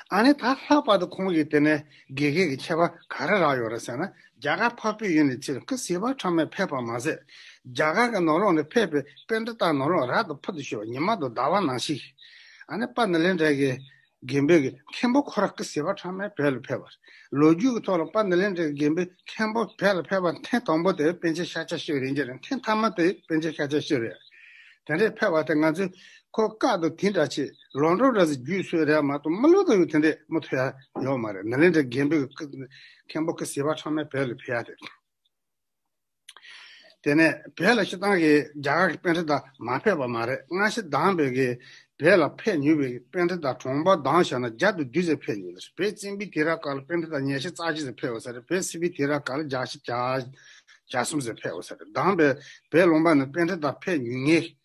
ཨ་ནི་ད་ལྷག་པར་དུ་ཁོང་གིས་དེ་ནས་དགེ་རྒན་གྱི་ཁྱད་པར་ག་རེ་རག་ཡོད་རེད་ཟེར་ན། རྒྱ་གར་འཕགས་པའི་ཡུལ་ནས་ཕྱིར་སྐུ་བྱེ་བ་ཕྲ་མོས་ཕེབས་པ་མ་ཟད། རྒྱ་གར་གྱི་ནང་ལོགས་ནས་ཕེབས་པའི་པཎྜི་ཏ་ནང་ལོགས་རབ་ཏུ་ཕུལ་དུ་ཕྱིན་པ་ཉི་མ་དང་ཟླ་བ་ནང་བཞིན། ཨ་ནི་དཔལ་ནཱ་ལེནྡྲ་གི་དགོན་པའི་གི་མཁན་པོ་ཁོ་རང་སྐུ་བྱེ་བ་ཕྲ་མོས་བོད་ལ་ཕེབས་པ་རེད། ལོ་རྒྱུས་ཀྱི་ཐོག་ལ་དཔལ་ནཱ་ལེནྡྲའི་དགོན་པའི་མཁན་པོ་བོད་ལ་ཕེབས་པ་ཐེངས་དང་པོ་དེ་པཎ་ཆེན་ཤཱཀྱ་ཤྲཱི་རིན་ཆེན་རེད། ཐེངས་མཐའ་མ་དེ་པཎ་ཆེན་ཤཱཀྱ་ཤྲཱི་རེད། དེ་འདྲས་ཕེབས་པ་དེ་ང་ཚོས་ཁོ་བཀའ་དང་དེ་འདྲ་ཆེ་ལོ་འགྲོ་འདྲ་ཟིག་བརྒྱུད་སྲོལ་རེད་མ་གཏོགས་མི་ལོ་དང་ཡང་དེ་འདྲས་མི་ཐུབ་ཡ་ཡོད་མ་རེད། ནཱ་ལེནྡྲའི་དགོན་པའི་མཁན་པོ་སྐུ་བྱེ་བ་ཕྲ་མོས་བོད་ལ་ཕེབས་ཡ་དེ། དེ་ནས་བོད་ལ་སྤྱིར་བཏང་གི་རྒྱ་གར་གྱི་པཎྜི་ཏ་མ་ཕེབས་པ་མ་རེད། སྔ་ཕྱི་དང་པོའི་གི་བོད་ལ་ཕེབས་མྱོང་བའི་པཎྜི་ཏ་གྲངས་འབོར་བདམས་བཞག་ན་བརྒྱ་དང་བདུན་ཙམ་ཕེབས་མྱོང་ལ། བོད་བཙན་པོའི་དུས་རབས་སྐབས་ལ་པཎྜི་ཏ་ཉི་ཤུ་རྩ་གཅིག་ཙམ་ཕེབས་པ་ས་རེད། བོད་སིལ་བུའི་དུས་རབས་སྐབས་ལ་བརྒྱ་ཆ་བརྒྱ་བརྒྱ་གསུམ་ཙམ་ཕེབས་པ་ས་རེད། དང་པོའི་བོད་ལུང་པ་ནས་པཎྜི་ཏ་ཕེབས་མྱོང་མཁན་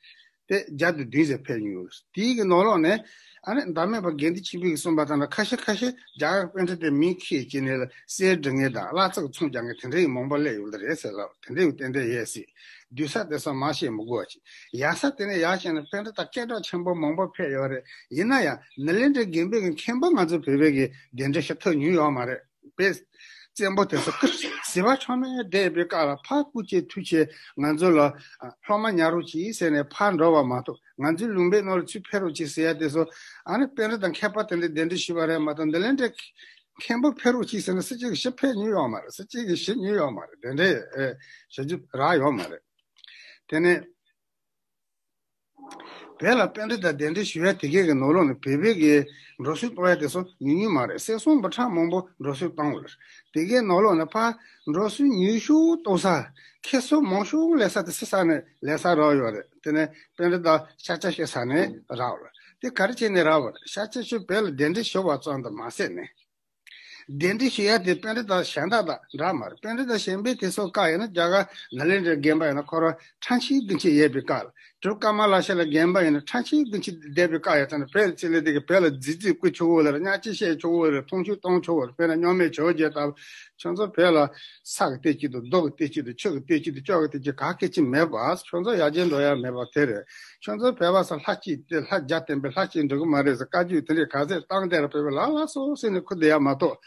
དེ་བརྒྱ་དང་བདུན་ཙམ་ཕེབས་མྱོང་ཡོད། དེའི་གི་ནང་ལོགས་ནས་ཨ་ནི་བདག་མེད་པ་དགེ་འདུན་ཆོས་འཕེལ་གྱིས་གསུངས་པ་ལྟར་ན། ཁ་ཤས་ཁ་ཤས་རྒྱ་གར་པཎྜི་ཏའི་མིང་ཁྱེར་བྱས་ནས་ལ་གསེར་སྒྲེང་མཁན་དང་གླ་རྩི་གི་ཚོང་རྒྱག་མཁན་དེ་འདྲ་ཡི་མང་པོ་སླེབས་ཡོད་རེད་ཟེར་ལ། དེ་འདྲ་ཡི་ཏན་ཏན་ཡོད་སྲིད། སྡུག་ས་དེ་ཚོ་མ་བཤད་མི་དགོས་པ་ཅིག་ཡག་ས་དེ་ནས་ཡར་བཤད་ན་པཎྜི་ཏ་སྐད་གྲགས་ཆེན་པོ་མང་པོ་ཕེབས་ཡོད་རེད། ཡིན་ན་ཡང་ནཱ་ལེནྡྲའི་དགོན་པའི་གི་མཁན་པོ་ང་ཚོ་བོད་པའི་གི་གདན་འདྲེན་ཞུ་ཐུབ་མྱོང་ཡོད་མ་རེད། པའི་བཙན་པོ་དེ་ཚོ་སྐུ་བྱེ་བ་ཕྲ་མོས་བསྡད་པའི་སྐབས་ལ་ཕར་སྐུ་མཁྱེན་ཐུགས་མཁྱེན་ང་ཚོ་ལ་སློབ་མ་ཉར་རོགས་གྱིས་ཟེར་ནས་ཕར་འགྲོ་བ་མ་གཏོགས། ང་ཚོའི་ལུང་པའི་ནང་ལ་ཚུར་ཕེབས་རོགས་གྱིས་ཟེར་ཡ་དེ་ཚོ་ཨ་ནི་པཎྜི་ཏ་མཁས་པ་དེ་འདྲ་གདན་འདྲེན་ཞུས་པ་རེད་མ་གཏོགས། འདི་ལས་འདྲ་མཁན་པོ་ཕེབས་རོགས་གྱིས་ཟེར་ནས་སུ་གཅིག་གིས་ཞུ་ཕེབས་མྱོང་ཡོད་མ་རེད། སུ་གཅིག་གིས་ཞུ་མྱོང་ཡོད་མ་རེད། དེ་འདྲའི་ཞུ་རྒྱུ་རག་ཡོད་མ་རེད། དེ་ནས། བོད་ལ་པཎྜི་ཏ་གདན་འདྲེན་ཞུ་ཡ་དེ་གའི་གི་ནང་ལོགས་ནས་བོད་པའི་གི་འགྲོ་སོང་གཏོང་ཡ་དེ་ཚོ་ཉུང་ཉུང་མ་རེད། སེམས་སོང་འབུམ་ཕྲག་མང་པོ་འགྲོ་སོང་བཏང་བ་རེད། དེ་གའི་ནང་ལོགས་ནས་ཕར་འགྲོ་སོང་ཉུང་ཤོས་གཏོང་ས། ཁེ་སོ་མང་ཤོས་ལས་ས་དེ་སི་ས་ནས་ལས་ས་རག་ཡོད་རེད། དེ་ནས་པཎྜི་ཏ་ཤཱཀྱ་ཤྲཱི་ས་ནས་རག་བ་རེད། དེ་ག་རེ་བྱས་ནས་རག་བ་རེད། ཤཱཀྱ་ཤྲཱི་བོད་ལ་གདན་འདྲེན་ཞུ་བ་ཙམ་དུ་མ་ཟད་ནས། གདན་འདྲེན་ཞུ་ཡ་དེ་པཎྜི་ཏ་གཞན་དག་དང་འདྲ་མ་རེད། པཎྜི་ཏ་གཞན་པའི་དེ་ཚོ་བཀའ་ཡིན་ན་རྒྱ་གར་ནཱ་ལེནྡྲའི་དགོན་པ་ཡིན་ན་ཁོ་རང་ཁྲམ་ཤིང་དགུན་ཆད་ཡོད་པའི་བཀའ་ལ། གྲུབ་ཀ་མ་ལ་ཤཱི་ལ་དགོན་པ་ཡིན་ན་ཁྲམ་ཤིང་དགུན་ཆད་བསྡད་པའི་བཀའ་ཡོད་ཙང་ནི་བོད་ལ་ཚེ་ལས་དེ་གི་བོད་ལ་རྫིག་རྫིག་བསྐུལ་ཆོག་གི་རེད། བརྙས་བཅོས་བཤད་ཆོག་གི་རེད། མཐོང་ཆུང་གཏོང་ཆོག་གི་རེད། དཔེར་ན་མཉམ་མེད་ཇོ་བོ་རྗེ་ལྟ་བུ། ཁྱོད་ཚོ་བོད་ལ་ས་གི་སྟེགས་གཅིག་ཏུ་རྡོ་གི་སྟེགས་གཅིག་ཏུ་ཆུ་གི་སྟེགས་གཅིག་ཏུ་ཅོག་གི་སྟེགས་གཅིག་ག་སྐད་ཅིག་མེད་པ། ཁྱོད་ཚོ་ཡར་རྒྱས་འགྲོ་ཡ་མེད་པ་དེ་རེད། ཁྱོད་ཚོ་བོད་པ་ཚོ་ལྷ་གཅིག་སྟེ་ལྷ་བརྒྱ་བསྟེན་པའི་ལྷ་གཅིག་འགྲོ་གི་མ་རེད་ཟེར་བཀའ་བརྒྱུད་དེ་འདྲའི་ག་ཚད་བཏང་བསྡད་ར། བོད་པའི་ལ་ལ་སོ་སོ་ནས་ཁུར་བསྡད་ཡ་མ་གཏོགས་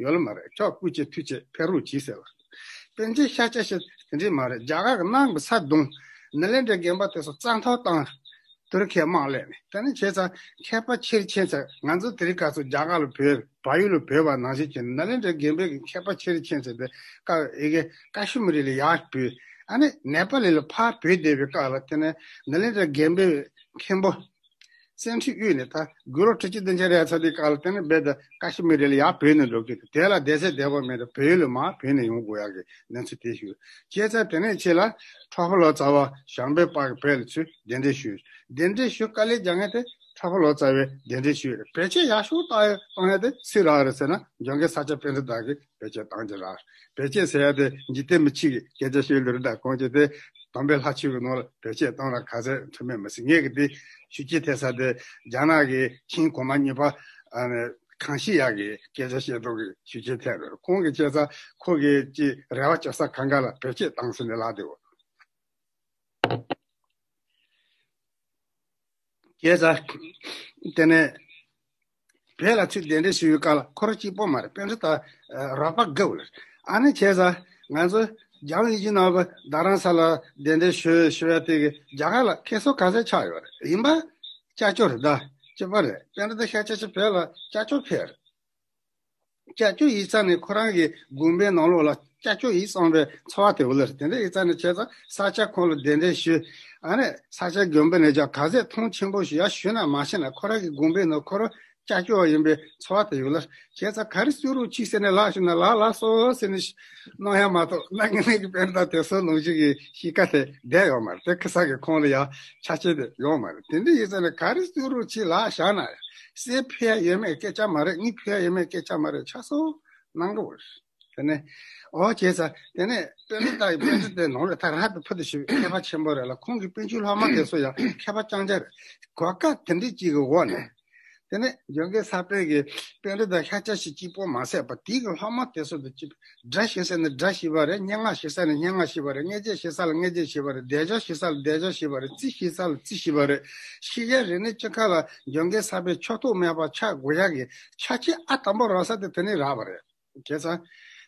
ཡོད་ལ་མ་རེད། ཁྱོད་སྐུ་མཁྱེན་ཐུགས་རྗེ་ཆེ་ཕེབས་རོགས་གྱིས་ཟེར་བ། པཎ་ཆེན་ཤཱཀྱ་ཤྲཱི་དེ་འདྲའི་མ་རེད། རྒྱ་གར་གྱི་ནང་གི་ས་བརྡུངས། ནཱ་ལེནྡྲའི་དགོན་པ་དེ་ཚོ་རྩ་མཐོ་བཏང་། དུར་ཁྲོད་དམག་སླེབས་ནས། དེ་ནས་བྱས་ཙང་མཁས་པ་ཆེར་ཕྱིན་ཚེ། ང་ཚོ་དེ་རིང་ཁ་སང་རྒྱ་གར་ལ་བོད། བལ་ཡུལ་ལ་བོད་པ་ནང་བཞིན་བྱས་ནས་ནཱ་ལེནྡྲའི་དགོན་པའི་གི་མཁས་པ་ཆེར་ཕྱིན་ཚེ་དེ་ཀ་ཨེ་གེ་ཀ་ཤི་མི་རི་ལ་ཡར་བོད། ཨ་ནི་ནེ་པ་ལི་ལ་ཕར་བོད་བསྡད་པའི་སྐབས་ལ། དེ་ནས་ནཱ་ལེནྡྲའི་དགོན་པའི་མཁན་པོ་སེང་ཁྲི་དབུས་ནས་ད་དགུང་ལོ་དྲུག་ཅུ་བདུན་ཅུ་རེད་ཚར་དུས་སྐབས་ལ། དེ་ནས་རྦད་དེ་ཀ་ཤི་མི་རི་ལ་ཡར་བོད་ནས་འགྲོ་གི་འདུག་དེ་ལ་བསྡད་ས་བསྡད་པ་མེད་དུ་བོད་ཡུལ་ལ་མར་བོད་ནས་ཡོང་དགོས་ཡག་གི་གནས་ཚུལ་དེ་ཞུ། བྱས་ཙང་དེ་ནས་ཕྱི་ལ་ཁྲ་ཕོ་ལོ་ཙཱ་བ་ཞང་པོའི་པ་གི་བོད་ལ་ཚུར་གདན་འདྲེན་ཞུས། གདན་འདྲེན་ཞུ་དཀའ་ལས་རྒྱག་མཁན་དེ་ཁྲ་ཕོ་ལོ་ཙཱ་བས་གདན་འདྲེན་ཞུས་རེད། བེད་སྤྱོད་ཡག་ཤོས་བཏང་ཡ་བཏང་ཡ་དེ་སུས་རག་རེད་ཟེར་ན། འཇམ་མགོན་ས་སྐྱ་པཎྜི་ཏ་གིས་བེད་སྤྱོད་བཏང་རྒྱུ་རག་བེད་སྤྱོད་ཟེར་ཡ་དེ་འཇིག་རྟེན་མི་ཆོས་ཀྱི་སྐད་ཆ་བཤད་ལུགས་རེད། ད་གོང་གི་དེ་དམ་པའི་ལྷ་ཆོས་ཀྱི་ནང་ལ་བེད་སྤྱོད་བཏང་ལ་ག་ཚད་འཕྲོད་མེད་མི་སྲིད། ངས་གི་དེ་ཞུ་རྒྱུ་ཐེབས་ས་དེ་རྒྱ་ནག་གི་ཆིང་གོང་མ་གཉིས་པ་ཨ་ནི་གང་ཤེས་ཡག་གི་སྐད་ཆ་བཤད་སྟངས་ཀྱི་ཞུ་རྒྱུ་ཐེབས་རེད། ཁོང་གི་བྱས་ཙང་ཁོ་གི་ཅི་རེ་བ་བཅོལ་ས་གང་ག་ལ་བེད་སྤྱོད་བཏང་ཟིན་ནས་ལགས་དེའོ། བྱས་ཙང་དེ་ནས་བོད་ལ་ཚུར་གདན་འདྲེན་ཞུ་བའི་སྐབས་ལ་ཁོ་རང་གཅིག་པོ་མ་རེད། པཎྜི་ཏ་རོགས་པ་དགའ་བོ་རེད། ཨ་ནི་བྱས་ཙང་ང་ཚོ་རྒྱ་མི་ཡིན་གྱི་ནང་པ་རྡ་རམ་ས་ལ་གདན་འདྲེན་ཞུ་ཞུ་ཡ་དེ་གི་རྒྱ་གར་ལ་ཁེ་སོ་ག་ཚད་ཆགས་ཡོད་རེད། ཡིན་པ་ཅ་ཅོ་རེད། ད་ཅི་པ་རེད། པཎྜི་ཏ་ཤཱཀྱ་ཤྲཱི་བོད་ལ་ཅ་ཅོ་ཕེབས་རེད། ཅ་ཅོ་ཡིན་ཙང་ནས་ཁོ་རང་གི་དགོན་པའི་ནང་ལོགས་ལ་ཅ་ཅོ་ཡིན་བསམ་པའི་ཚོར་བ་དེ་འོ་ལེར། དེ་འདྲ་ཡིན་ཙང་ནས་བྱས་ཙང་ས་སྐྱ་ཁོང་ལ་གདན་འདྲེན་ཞུས། ཨ་ནི་ས་སྐྱ་དགོན་པ་ནས་ཀྱང་ག་ཚད་མཐོང་ཆེན་པོ་ཞིག་ཡར་ཞུས་ན་མ་ཤེས་ན། ཁོ་རང་གི་དགོན་པའི་ནང་ཁོ་རང་ཅ་ཅོ་ཡིན་པའི་ཚོར་བ་དེ་ཡོད་ལེར། བྱས་ཙང་ག་རེ་གསུང་རོགས་གྱིས་ཟེར་ནས་ལགས་ཞུས་ན་ལགས་ལགས་སོ་ཟེར་ནས་གནང་ཡ་མ་གཏོགས། གནང་གི་མེད་གི་པཎྜི་ཏ་དེ་ཚོ་ནང་བཞིན་གྱི་གཤིས་ཀ་དེ་བསྡད་ཡོད་མ་རེད། དེ་ཁ་ས་གི་ཁོང་ལ་ཡ་ཆ་ཤས་དེ་ཡོད་མ་རེད། དེ་འདྲ་ཡིན་ཙང་ནས་ག་རེ་གསུང་རོགས་གྱིས་ལགས་བཞག་ན་ཡ། གསེར་ཕུལ་ཡ་ཡོད་མེད་སྐད་ཆ་མ་རེད། དངུལ་ཕུལ་ཡ་ཡོད་མེད་སྐད་ཆ་མ་རེད། ཆ་ཚང་གནང་གི་ཡོད་རེད། དེ་ནས་ཨོ་བྱས་ཙང་དེ་ནས་པཎྜི་ཏ་ཡི་པཎྜི་ཏའི་ནང་ལ་ད་ར་དུ་ཕུ་དུ་ཞུ་བའི་མཁས་པ་ཆེན་པོ་རེད་ལ། ཁོང་གི་པཎ་ཆེན་སློབ་མ་དེ་ཚོ་ཡང་མཁས་པ་རྐྱང་རྐྱང་རེད། གོ་སྐབས་དེ་འདྲའི་ཅིག་གི་འོག་ནས། དེ་ནས་འཇམ་མགོན་ས་པཎ་གྱི་པཎྜི་ཏ་ཤཱཀྱ་ཤྲཱི་གཅིག་པོ་མ་ཟད་པ་དེའི་གི་སློབ་མ་དེ་ཚོ་དང་གཅིག་སྒྲ་ཤེས་ས་ནས་སྒྲ་ཤེས་པ་རེད། སྙན་ངག་ཤེས་ས་ནས་སྙན་ངག་ཤེས་པ་རེད། མངོན་བརྗོད་ཤེས་ས་ལ་མངོན་བརྗོད་ཤེས་པ་རེད། བསྡད་བཞག་ཤེས་ས་ལ་བསྡད་བཞག་ཤེས་པ་རེད། རྩིས་ཤེས་ས་ལ་རྩིས་ཤེས་པ་རེད། ཤེས་བྱ་རིག་གནས་སྤྱི་ཁྱབ་ལ་འཇམ་མགོན་ས་པཎ་ཕྱོགས་གཏོགས་མེད་པ་ཆགས་དགོས་ཡག་གི་ཆ་རྐྱེན་ཨ་དང་པོ་རག་ས་དེ་དེ་ནས་རག་པ་རེད། བྱས་ཙང་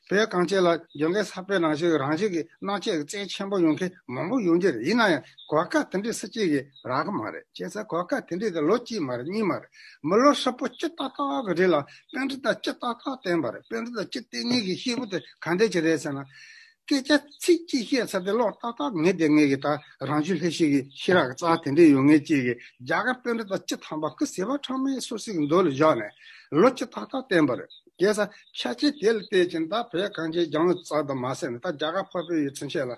བོད་གངས་ཅན་ལ་འཇམ་མགོན་ས་པཎ་ནང་བཞིན་རང་བཞིན་གྱི་རྣམ་དཔྱོད་ཀྱི་རྩལ་ཆེན་པོ་ཡོང་མཁན་མང་པོ་ཡོང་གི་རེད། ཡིན་ན་ཡང་གོ་སྐབས་དེ་འདྲའི་སུ་གཅིག་གིས་རག་གི་མ་རེད། བྱས་ཙང་གོ་སྐབས་དེ་འདྲའི་དེ་ལོ་གཅིག་མ་རེད། གཉིས་མ་རེད། མི་ལོ་ཧྲིལ་པོ་སྤྱི་ཏག་ཏག་གི་རིང་ལ་པཎྜི་ཏ་སྤྱི་ཏག་ཏག་བསྟེན་པ་རེད། པཎྜི་ཏ་སྤྱི་བསྟེན་མཁན་གྱི་སྐྱེས་བུ་དེ་ག་འདྲ་ཅིག་རེད་ཟེར་ན། སྐད་ཆ་ཚིག་གཅིག་བཤད་ཚར་དུས་ལོག་ཏག་ཏག་ངེས་བསྡད་མཁན་གྱི་ད་རང་བྱུང་ལྷ་བཞིན་གྱི་ཤེས་རབ་ཀྱི་རྩལ་དེ་འདྲ་ཡོད་མཁན་གཅིག་གིས་རྒྱ་གར་པཎྜི་ཏ་སྤྱི་དམ་པ་སྐུ་ཟེ་བ་ཁྲ་མོའི་སོ་སོའི་མདུན་ལ་བཞག་ནས་ལོ་གཅིག་ཏག་ཏག་བསྟེན་པ་རེད། བྱས་ཙང་ཆ་རྐྱེན་དེ་ལ་བལྟས་ཀྱིན་ད་བོད་གངས་ཅན་ལྗོངས་རྩ་དང་མ་ཟད་ནས་ད་རྒྱ་གར་འཕགས་པའི་ཡུལ་ཚུན་ཆད་ལ་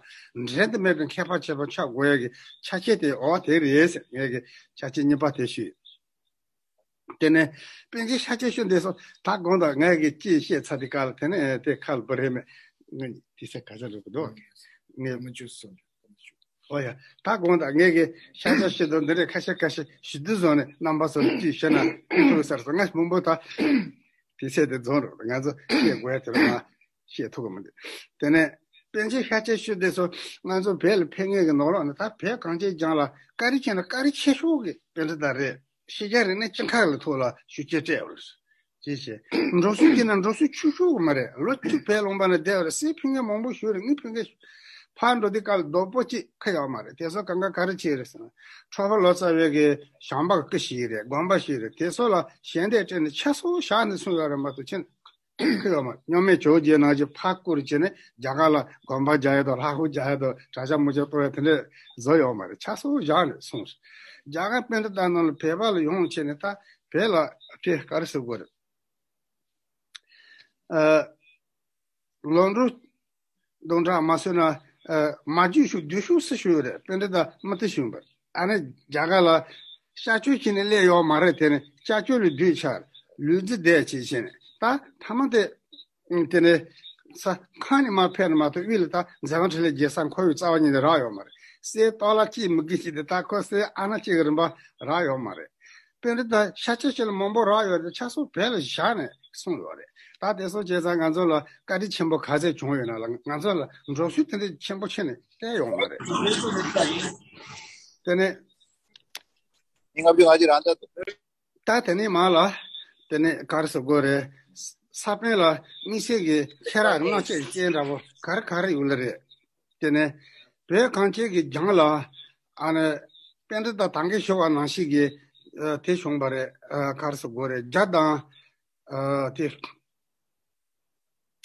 འགྲན་དུ་མེད་པའི་མཁས་པ་ཆེན་པོ་ཆགས་དགོས་ཡ་གི་ཆ་རྐྱེན་དེ་འོ་དེ་རེད་ཟེར། ངས་གི་ཆ་རྐྱེན་གཉིས་པ་དེ་ཞུས། དེ་ནས་པཎ་ཆེན་ཤཱཀྱ་ཤྲཱི་འདི་ཚོ་ད་དགོངས་དག་ངས་གི་ཅི་བཤད་ཚར་དེ་ག་ལ་དེ་ནས་དེ་ཁ་ལ་བུ་རེད་མེད། ངས་དེ་ཚེ་ག་ཚོད་རེད་གི་འདུག་ངས་མི་བཅུ་སོང་། ཨོ་ཡ། ད་དགོངས་དག་ངས་གི་ཤཱཀྱ་ཤྲཱི་དང་འདི་འདྲའི་ཁ་ཤས་ཁ་ཤས་ཞུ་དུས་བཟོ་ནས་རྣམ་པ་ཚོ་ལ་ཅིག་བཤད་ན་ཕན་ཐོགས་ཟེར་སོང་། ངས་མང་པོ་ད་དེ་ཚེ་དེ་རྫོང་རུ་ང་ཚོ་བཤད་དགོས་ཡ་དེ་ལ་མ་བཤད་ཐུབ་གི་མི་འདུག་དེ་ནས་པཎ་ཆེན་ཤཱཀྱ་ཤྲཱི་དེ་ཚོ་ང་ཚོ་བོད་ལ་ཕེབས་མཁན་གི་ནང་ལོགས་ནས་ད་བོད་གངས་ཅན་ལྗོངས་ལ་བཀའ་དྲིན་ཆེ་ན་བཀའ་དྲིན་ཆེ་ཤོས་ཀྱི་པཎྜི་ཏ་རེད། ཤེས་བྱ་རིག་གནས་སྤྱི་ཁྱབ་ལ་ཐོག་ལ་ཤུགས་རྐྱེན་སྤྲད་པ་རེད། ཅེས་བཤད། འགྲོ་སོང་སྐྱིད་ན་འགྲོ་སོང་ཆུང་ཤོས་མ་རེད། ལོ་བཅུ་བོད་ལུང་པ་ན་བསྡད་པ་རེད། གསེར་ཕུལ་མཁན་མང་པོ་ཞིག་རེད། དངུལ་ཕུལ་མཁན་ཕར་འགྲོ་དུས་སྐབས་ལ་རྡོག་པོ་གཅིག་ཁ་ཡོད་མ་རེད། དེ་ཚོ་གང་ག་ག་རེ་བྱས་རེད་ཟེར་ན། ཁྲ་བོ་ལོ་ཙཱ་བའི་གི་བྱམས་པ་སྐུ་ཞིག་རེད། དགོན་པ་ཞིག་རེད། དེ་ཚོ་ལ་ཞལ་འདེབས་སྤྲད་ནས་ཆ་ཚང་བཞག་ནས་སོང་ཡོད་རེད་མ་གཏོགས་ཕྱིན་ཁ་ཡོད་མ་རེད། མཉམ་མེད་ཇོ་བོ་རྗེ་ནང་བཞིན་ཕར་བསྐུར་བྱས་ནས་རྒྱ་གར་ལ་དགོན་པ་རྒྱག་ཡ་དང་ལྷ་ཁང་རྒྱག་ཡ་དང་གྲྭ་ཤག་མི་ཆོག་གཏོང་ཡ་དེ་འདྲས་བཟོ་ཡོད་མ་རེད། ཆ་ཚང་བཞག་ནས་སོང་། རྒྱ་གར་པཎྜི་ཏ་རྣམས་ལ་བོད་པ་ལ་ཡོང་བྱས་ནས་ད་བོད་ལ་དེ་ག་རེ་ཟེར་དགོས་རེད། ཨ། ལོ་འབྲུ་སྟོང་ཕྲག་མ་སོན་ན། ཨ། མ་རྒྱུས་ཤིག་བསྡུས་ཤིག་སུ་ཞུ་རེད། པཎྜི་ཏ་མུ་ཏི་ཞུ་བར། ཨ་ནི་རྒྱ་གར་ལ་སྐྱབས་བཅོལ་བྱས་ནས་སླེབས་ཡོད་མ་རེད། དེ་ནི་སྐྱབས་བཅོལ་ལ་བསྡུས་ཆགས་ལུས་རྩི་འདེད་བྱས་བྱས་ནས་ད་ཐ་མ་དེ། དེ་ནས་ས་ཁང་ནས་མར་ཕེབས་ན་མ་གཏོགས་དབུས་ལ་ད་མཛད་པ་འཕྲིན་ལས་རྒྱལ་ས་ཁོ་བོའི་རྩ་བ་ཉིད་ནས་རག་ཡོད་མ་རེད། སྲས་སྟག་ལྷ་གཅིག་མི་དགོས་ཤིག་དེ་ད་ཁོ་སྲས་ཨ་ན་གཅིག་གི་རིན་པ་རག་ཡོད་མ་རེད། པཎྜི་ཏ་ཤཱཀྱ་ཞིག་ལ་མང་པོ་རག་ཡོད་རེད། ཆ་ཚང་བོད་ལ་བཞག་ནས་གསུངས་ཡོད་རེད། ད་དེ་ཚོ་བྱས་ཙང་ང་ཚོ་ལ་བཀའ་དྲིན་ཆེན་པོ་ག་ཚད་བྱུང་ཡོད་ན་ལ། ང་ཚོ་ལ་འགྲོ་སོང་དེ་འདྲ་ཆེན་པོ་ཆེ་ནས་བསྟན་ཡོད་མ་རེད། དེ་ནས་ཉིན་ལྔ་བཅུ་ང་གཅིག་རང་ད། ད་དེ་ནས་མར་ལ། དེ་ནས་ག་རེ་ཟེར་དགོས་རེད། ས་པཎ་ལ་དམིགས་བསལ་གྱི་ཤེས་རབ་རྣམ་དཔྱོད་ཅན་འདྲ་པོ་ག་རེ་ག་རེ་ཡོད་ལ་རེད། དེ་ནས་བོད་གངས་ཅན་གྱི་ལྗོངས་ལ། ཨ་ནི་པཎྜི་ཏ་དང་གི་ཞུ་བ་ནང་བཞིན་གྱི། ཨ། དེ་བྱུང་བ་རེད། ཨ། ག་རེ་ཟེར་དགོས་རེད། བརྒྱ་དང་། ཨ། དེ།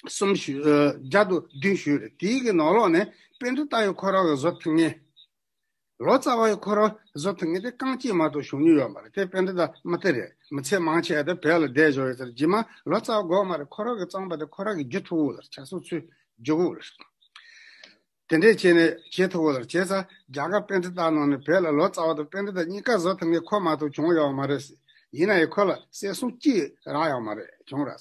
གསུམ་ཞུ། ཨ། བརྒྱ་དང་བདུན་ཞུས་རེད། དེའི་གི་ནང་ལོགས་ནས་པཎྜི་ཏ་ཡི་ཁོ་རང་གི་བཟོ་ཐུབ་མཁན། ལོ་ཙཱ་བ་ཡི་ཁོ་རང་བཟོ་ཐུབ་མཁན་དེ་རྐང་གཅིག་མ་གཏོགས་བྱུང་མྱོང་ཡོད་མ་རེད། དེ་པཎྜི་ཏ་མུ་ཏི་རེད། མི་ཚེ་མང་ཆེ་བ་དེ་བོད་ལ་བསྡད་བཞག་ཡོད་ཟེར། རྗེས་མ་ལོ་ཙཱ་བ་དགོས་མ་རེད། ཁོ་རང་གི་རྩོམ་པ་དེ་ཁོ་རང་གིས་བསྒྱུར་ཐུབ་ཀྱི་ཡོད་ལ། ཆ་ཚང་ཚུར་བསྒྱུར་གྱི་ཡོད་ལ། དེ་འདྲས་བྱས་ནས་བྱེད་ཐུབ་ཀྱི་ཡོད་ལ། བྱས་ཙང་རྒྱ་གར་པཎྜི་ཏ་ནང་ནས་བོད་ལ་ལོ་ཙཱ་བ་དང་པཎྜི་ཏ་གཉིས་ཀ་བཟོ་ཐུབ་མཁན་ཁོ་མ་གཏོགས་བྱུང་ཡོད་མ་རེད། ཡིན་ན་ཡང་ཁོ་ལ་སྲས་སུ་གཅིག་རག་ཡོད་མ་རེད། བྱུང་ར།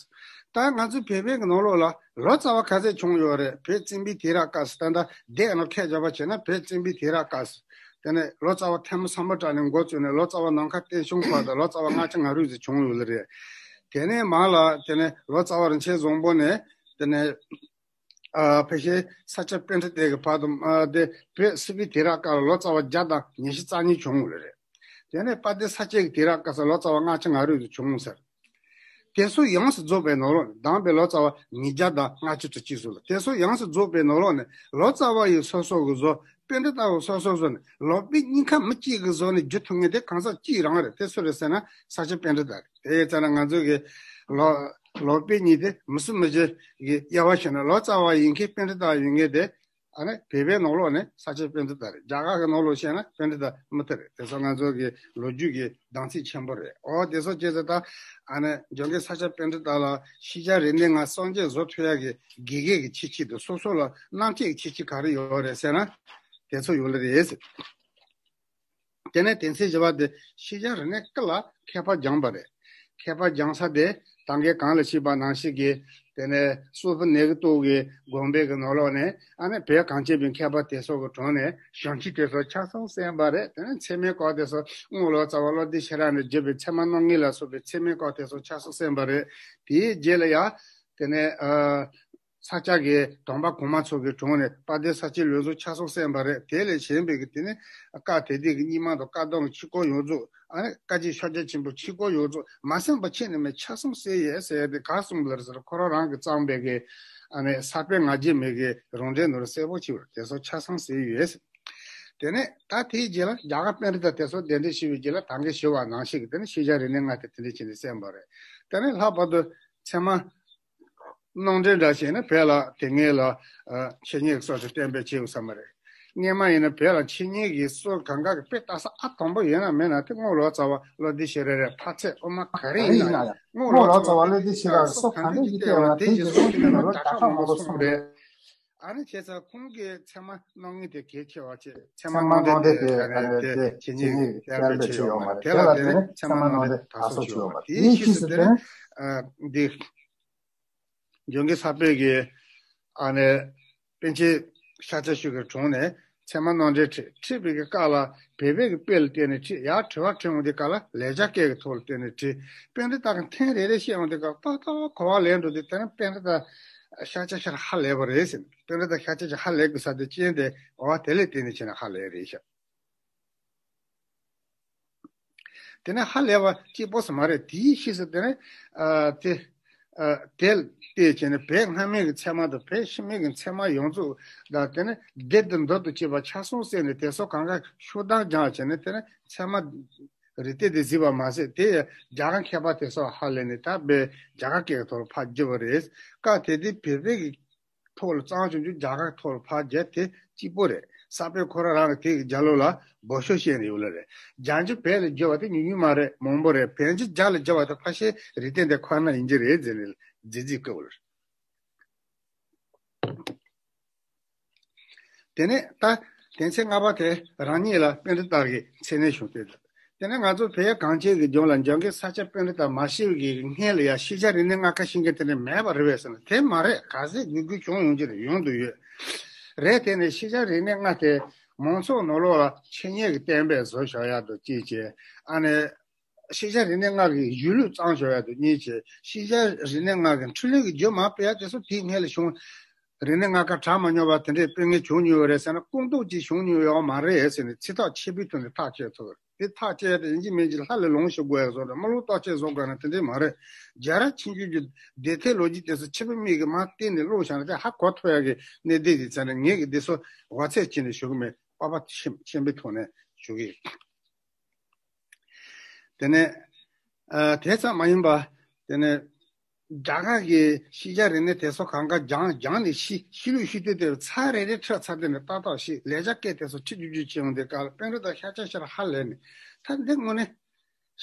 ད་ང་ཚོའི་བོད་པའི་གི་ནང་ལོགས་ལ་ལོ་ཙཱ་བ་ག་ཚད་བྱུང་ཡོད་རེད། བོད་བཙན་པོའི་དུས་རབས་སྐབས་སུ། ད་ལྟ་འདས་ནས་ཁྱབ་བསྒྲགས་བྱས་ན་བོད་བཙན་པོའི་དུས་རབས་སྐབས་སུ། དེ་ནས་ལོ་ཙཱ་བ་ཐོན་མི་སམ་བྷོ་ཊ་ནས་འགོ་བཙུགས་ནས་ལོ་ཙཱ་བ་ནམ་མཁའ་བསྟན་སྐྱོང་བར་དུ་ལོ་ཙཱ་བ་ལྔ་བཅུ་ང་དྲུག་ཙམ་བྱུང་ཡོད་ལ་རེད། དེ་ནས་མར་ལ་དེ་ནས་ལོ་ཙཱ་བ་རིན་ཆེན་བཟང་པོ་ནས་དེ་ནས། ཨ། ཕལ་ཆེར་ས་སྐྱ་པཎྜི་ཏའི་གི་བར་དུ། ཨ། དེ་བོད་སིལ་བུའི་དུས་རབས་སྐབས་ལ་ལོ་ཙཱ་བ་བརྒྱ་དང་ཉི་ཤུ་རྩ་གཉིས་བྱུང་ཡོད་རེད། དེ་ནས་དཔལ་ལྡན་ས་སྐྱའི་གི་དུས་རབས་སྐབས་སུ་ལོ་ཙཱ་བ་ལྔ་བཅུ་ང་དྲུག་ཙམ་བྱུང་ཟེར། དེ་ཚོ་ཡོངས་སུ་རྫོགས་པའི་ནང་ལོགས་ནས། གདམས་པའི་ལོ་ཙཱ་བ་ཉིས་བརྒྱ་དང་ལྔ་བཅུ་ཙམ་ཅིག་བཟོ་ལ། དེ་ཚོ་ཡོངས་སུ་རྫོགས་པའི་ནང་ལོགས་ནས་ལོ་ཙཱ་བ་ཡི་སོ་སོ་གི་བཟོ། པཎྜི་ཏ་བ་སོ་སོ་བཟོ་ནས་ལོ་པཎ་གཉིས་ཀ་མི་གཅིག་གིས་བཟོ་ནས་བསྒྱུར་ཐུབ་མཁན་དེ་གང་ཟག་གཅིག་རང་རེད། དེ་སུ་རེད་ཟེར་ན་ས་སྐྱ་པཎྜི་ཏ་རེད། དེ་ཡིན་ཙང་ན་ང་ཚོ་གི་ལོ་ལོ་པཎ་གཉིས་དེ་མི་སུ་མི་གཅིག་གིས་དབྱེ་བ་ཕྱེ་ན་ལོ་ཙཱ་བ་ཡིན་མཁན་པཎྜི་ཏ་ཡིན་མཁན་དེ། ཨ་ནི་བོད་པའི་ནང་ལོགས་ནས་ས་སྐྱ་པཎྜི་ཏ་རེད། རྒྱ་གར་གྱི་ནང་ལོགས་བཤད་ན་པཎྜི་ཏ་མུ་ཏི་རེད། དེ་ཚོ་ང་ཚོ་གི་ལོ་རྒྱུས་ཀྱི་གདམས་ཚིག་ཆེན་པོ་རེད། ཨོ་དེ་ཚོ་བྱས་ཙང་ད་ཨ་ནི་འཇམ་མགོན་ས་སྐྱ་པཎྜི་ཏ་ལ་ཤེས་བྱ་རིག་གནས་ལྔ་གསར་བརྗེ་བཟོ་ཐུབ་ཡག་གི་དགེ་རྒན་གྱི་ཁྱད་ཆོས་དང་སོ་སོ་ལ་རྣམ་དཔྱོད་ཀྱི་ཁྱད་ཆོས་ག་རེ་ཡོད་རེད་ཟེར་ན། དེ་ཚོ་ཡོད་ལེ་རེད། དེ་ནས་དོན་ཚན་བཞི་པ་དེ་ཤེས་བྱ་རིག་གནས་ཀུན་ལ་མཁས་པ་སྦྱངས་པ་རེད། མཁས་པ་སྦྱངས་ས་དེ་ད་གིན་གོང་ལ་ཞུས་པ་ནང་བཞིན་གྱི། དེ་ནས་སུ་ཕུ་ནེ་གི་ཏོ་གི་དགོན་པའི་གི་ནང་ལོགས་ནས། ཨ་ནི་བོད་གངས་ཅན་པའི་མཁས་པ་དེ་ཚོ་གི་དྲུང་ནས་ཞང་ཁྱི་དེ་ཚོ་ཆ་ཚང་གསན་པ་རེད། དེ་ནས་ཚད་མའི་སྐོར་དེ་ཚོ་རྔོག་ལོ་ཙཱ་བ་བློ་ལྡན་ཤེས་རབ་ནས་བརྒྱུད་པའི་ཚད་མ་རྣམ་ངེས་ལ་སོགས་པའི་ཚད་མའི་སྐོར་དེ་ཚོ་ཆ་ཚང་གསན་པ་རེད། དེའི་རྗེས་ལ་ཡ། དེ་ནས་ཨ། ས་སྐྱ་གི་གདམས་པ་གོང་མ་ཚོ་གི་དྲུང་ནས་དཔལ་ལྡན་ས་སྐྱའི་ལུགས་སྲོལ་ཆ་ཚང་གསན་པ་རེད། དེ་ལས་གཞན་པའི་གི་དེ་ནི་བཀའ་དེ་དག་གི་རྙིང་མ་དང་བཀའ་གདམས་ཀྱི་ཆོས་སྐོར་ཡོངས་རྫོགས། ཨ་ནི་བཀའ་བརྒྱུད་ཕྱག་རྒྱ་ཆེན་པོའི་ཆོས་སྐོར་ཡོངས་རྫོགས་མ་གསན་པ་ཁྱོན་ནས་མེད། ཆ་ཚང་གསན་ཡོད་ཟེར་ཡ་དེ་ག་གསུངས་པ་རེད་ཟེར། ཁོ་རང་རང་གིས་བརྩམས་པའི་གི་ཨ་ནི་ས་པཎ་ང་རྒྱལ་མའི་གི་རང་འགྲེལ་ནོར་གསལ་པོ་ཅིག་ཡོད་རེད། དེ་ཚོ་ཆ་ཚང་གསན་ཡོད་ཟེར། དེ་ནས་ད་དེའི་རྗེས་ལ་རྒྱ་གར་པཎྜི་ཏ་དེ་ཚོ་གདན་འདྲེན་ཞུས་པའི་རྗེས་ལ་ད་གིན་ཞུས་པ་ནང་བཞིན་གྱི་དེ་ནི་ཤེས་བྱ་རིག་གནས་ལྔ་དེ་དེ་འདྲ་བྱས་ནས་གསན་པ་རེད། དེ་ནས་ལྷག་པར་དུ་ཚད་མ་རྣམ་འགྲེལ་འདྲ་བྱས་ན་བོད་ལ་དེ་སྔོན་ལ་ཨ་འཆད་ཉན་སོགས་སུ་གཏན་འབེབས་བྱས་ཡོད་ས་མ་རེད། སྔོན་མ་ཡིན་ན་བོད་ལ་འཆད་ཉན་གྱི་སྲོལ་གང་ག་གི་དཔེ་ལྟ་ས་ཨ་དང་པོ་ཡིན་ན་མིན་ན་དེ་རྔོག་ལོ་ཙཱ་བ་བློ་ལྡན་ཤེས་རབ་རེད། ཕར་ཚད་དབུ་མ་ག་རེ་ཡིན་ན་ཡང་རྔོག་ལོ་ཙཱ་བ་བློ་ལྡན་ཤེས་རབ་ཀྱི་སྲོལ་གང་འདྲ་ཞིག་བལྟས་པ་དེ་ཡི་སྲོལ་གྱི་ནང་ལ་བརྡ་ཁྱབ་མང་པོ་གསུངས་རེད། ཨ་ནི་བྱས་ཙང་ཁོང་གིས་ཚད་མ་རྣམ་ངེས་དེ་གལ་ཆེ་བ་བྱས། ཚད་མ་རྣམ་འགྲེལ་དེ་ཨ་ནི་དེ་འཆད་ཉན་གྱི་གཏན་འབེབས་བྱས་ཡོད་མ་རེད། དེ་ལ་བརྟེན་ནས་ཚད་མ་རྣམ་འགྲེལ་དར་སྲོལ་བྱུང་ཡོད་མ་རེད། དེའི་ཕྱིས་སུ་དེ་ནི་ཨ་འདི་འཇམ་མགོན་ས་པཎ་གྱིས་ཨ་ནི་པཎ་ཆེན་ཤཱཀྱ་ཤོད་ཀྱི་དྲུང་ནས་ཚད་མ་རྣམ་འགྲེལ་ཁྲིད། ཁྲིད་པའི་གི་སྐབས་ལ་བོད་པའི་གི་དཔེ་ལ་བརྟེན་ནས་ཁྲིད། ཡར་དྲི་བ་དྲི་འོང་དུས་སྐབས་ལ་ལེགས་སྦྱར་སྐད་ཀྱི་ཐོག་ལ་བརྟེན་ནས་ཁྲིད། དཔེ་འདི་ལྟ་གི་ཐེངས་རེ་རེ་བཤད་འོང་དུས་སྐབས་ཏག་ཏག་གོ་བ་ལེན་འགྲོ་དུས་དེ་ནི་དཔེ་འདི་ལྟ་ཤཱཀྱ་ཤར་ཧ་ལས་པ་རེད་ཟེར། དཔེ་འདི་ལྟ་ཤཱཀྱ་ཤར་ཧ་ལས་དགོས་ས་དེ་རྐྱེན་དེ་འོ་དེ་ལས་བརྟེན་ནས་བྱས་ན་ཧ་ལས་རེད་ཤག་དེ་ནས་ཧ་ལས་པ་གཅིག་པོ་ཙམ་མ་རེད། དེའི་ཕྱིས་སུ་དེ་ནས་ཨ་དེ་ཨ་དེ་ལྟས་བྱས་ནས་བོད་སྔ་མའི་གི་ཚད་མ་དང་བོད་ཕྱི་མའི་གི་ཚད་མ་ཡོངས་རྫོགས་དང་དེ་ནས་སྡེབ་ཏུ་མདོར་དུ་བཅས་པ་ཆ་ཚང་གསན་ནས་དེ་ཚོ་གང་ག་ཤུགས་ལྡན་སྦྱངས་བྱས་ནས་དེ་ནས་ཚད་མ་རིགས་གཏེར་དེ་གཟིགས་པ་མ་ཟད་དེ་ཡང་རྒྱ་གར་མཁས་པ་དེ་ཚོ་ཧ་ལས་ནས་ད་བོད་རྒྱ་གར་སྐད་ཀྱི་ཐོག་ལ་ཕར་བསྒྱུར་བ་རེད། སྐབས་དེ་དུས་བོད་པའི་གི་ཐོག་ལ་གཙང་ཆུང་ཆུང་རྒྱ་གར་ཐོག་ལ་ཕར་བརྒྱབ་དེ་གཅིག་པོ་རེད། ས་པཎ་ཁོ་རང་རང་གི་དེ་གི་རྒྱབ་ལོགས་ལ་འབོད་ཤོག་བཤད་ནས་ཡོད་ལེ་རེད། རྒྱ་འཇུ་བོད་ལ་བསྒྱུར་བ་དེ་ཉུང་ཉུང་མ་རེད། མང་པོ་རེད། བོད་འཇུ་རྒྱ་ལ་བསྒྱུར་བ་དེ་ཕལ་ཆེར་རིགས་གཏེར་འདི་ཁོ་ན་ཡིན་གྱི་རེད་ཟེར་ནས་རྫིག་རྫིག་བཀོད་ཡོད་ལེ། དེ་ནས་ད་དོན་ཚན་ལྔ་པ་དེ་རང་ཉིད་ལ་པཎྜི་ཏ་གི་མཚན་གནས་བྱུང་སྟེ། དེ་ནས་ང་ཚོ་བོད་གངས་ཅན་གྱི་ལྗོངས་ལ་འཇང་གི་ས་སྐྱ་པཎྜི་ཏ་མ་ཤི་བའི་སྔོན་ལ་ཡང་ཤེས་བྱ་རིག་གནས་ལྔ་ཁ་ཤེས་མཁན་དེ་འདྲ་མེད་པ་རེད་པས་ཟེར་ན་དེ་མ་རེད། ག་ཚོད་དགོས་དགོས་བྱུང་ཡོང་གི་རེད། ཡོང་དུ་ཡོད་རེད། དེ་ནས་ཤེས་བྱ་རིག་གནས་ལྔ་དེ་མང་ཚོགས་ནང་ལོགས་ལ་འཆད་ཉན་གྱི་གཏན་འབེབས་བཟོ་བྱ་ཡག་ཏུ་གཅིག་བྱས། ཨ་ནི་ཤེས་བྱ་རིག་གནས་ལྔ་གི་གཞུང་ལུགས་གཙང་བཟོ་ཡག་ཏུ་གཉིས་བྱས། ཤེས་བྱ་རིག་གནས་ལྔ་གི་འཕྲིན་ལས་ཀྱི་རྒྱུ་མ་སྤེལ་ཡག་དེ་ཚོ་དེའི་སྔོན་ལ་བྱུང་། རིག་གནས་ལྔ་ཀ་གྲགས་མ་མྱོང་བ་དེ་འདྲའི་དཔེ་ངན་བྱུང་མྱོང་བ་རེད་ཟེར་ན་ལྐོག་རྡོག་ཅིག་བྱུང་མྱོང་ཡོད་མ་རེད་ཟེར་ནས་ཚིག་ཐག་ཆོད་པོའི་ཐོག་ནས་ཐག་གཅོད་ཐུབ། དེ་ཐག་གཅོད་ཡག་དེ་ཡིན་གཅིག་མིན་གཅིག་ལྷ་ལས་ལོངས་སུ་དགོས་ཡག་བཟོ་འདྲ། དམུ་ལོག་བརྟག་དཔྱད་བཟོ་དགོས་ན་དེ་འདྲའི་མ་རེད། རྒྱལ་རབས་ཆེན་བརྗོད་ཀྱི་སྡེ་ཐེ་ལོ་ཇི་དེ་ཚོ་ཕྱི་པའི་མིག་གིས་མར་བལྟས་ནས་ཀློག་བཞག་ན་དེ་ཧ་གོ་ཐུབ་ཡག་གི་གནད་དེ་ཡིན་ཙང་ནས་ངེད་ཀྱིས་འདི་ཚོ་འོད་ཚད་ཅིག་ནས་ཞུ་གི་མེད། སྤོབས་པ་ཆེན་ཆེན་པོའི་ཐོག་ནས་ཞུ་གི་ཡོད། དེ་ནས་ཨ་དེ་ཙམ་མ་ཡིན་པ། དེ་ནས་རྒྱ་གར་གྱི་ཤེས་བྱ་རིག་གནས་དེ་ཚོ་གང་ག་སྦྱངས་སྦྱངས་ནས་ཤི་ཤི་ལུས་ཤི་དུས་དེར་ཚར་རེ་རེ་ཁྲིད་ཚར་དེ་ནས་ཏག་ཏག་ཤི་ལས་བྱ་སྐད་དེ་ཚོ་ཁྲིད་རྒྱུ་རྒྱུ་བྱེད་ཡོང་དུས་སྐབས་ལ་པཎྜི་ཏ་ཤ་ཆ་ཤར་ཧ་ལས་ནས་ད་འདི་དངོས་གནས་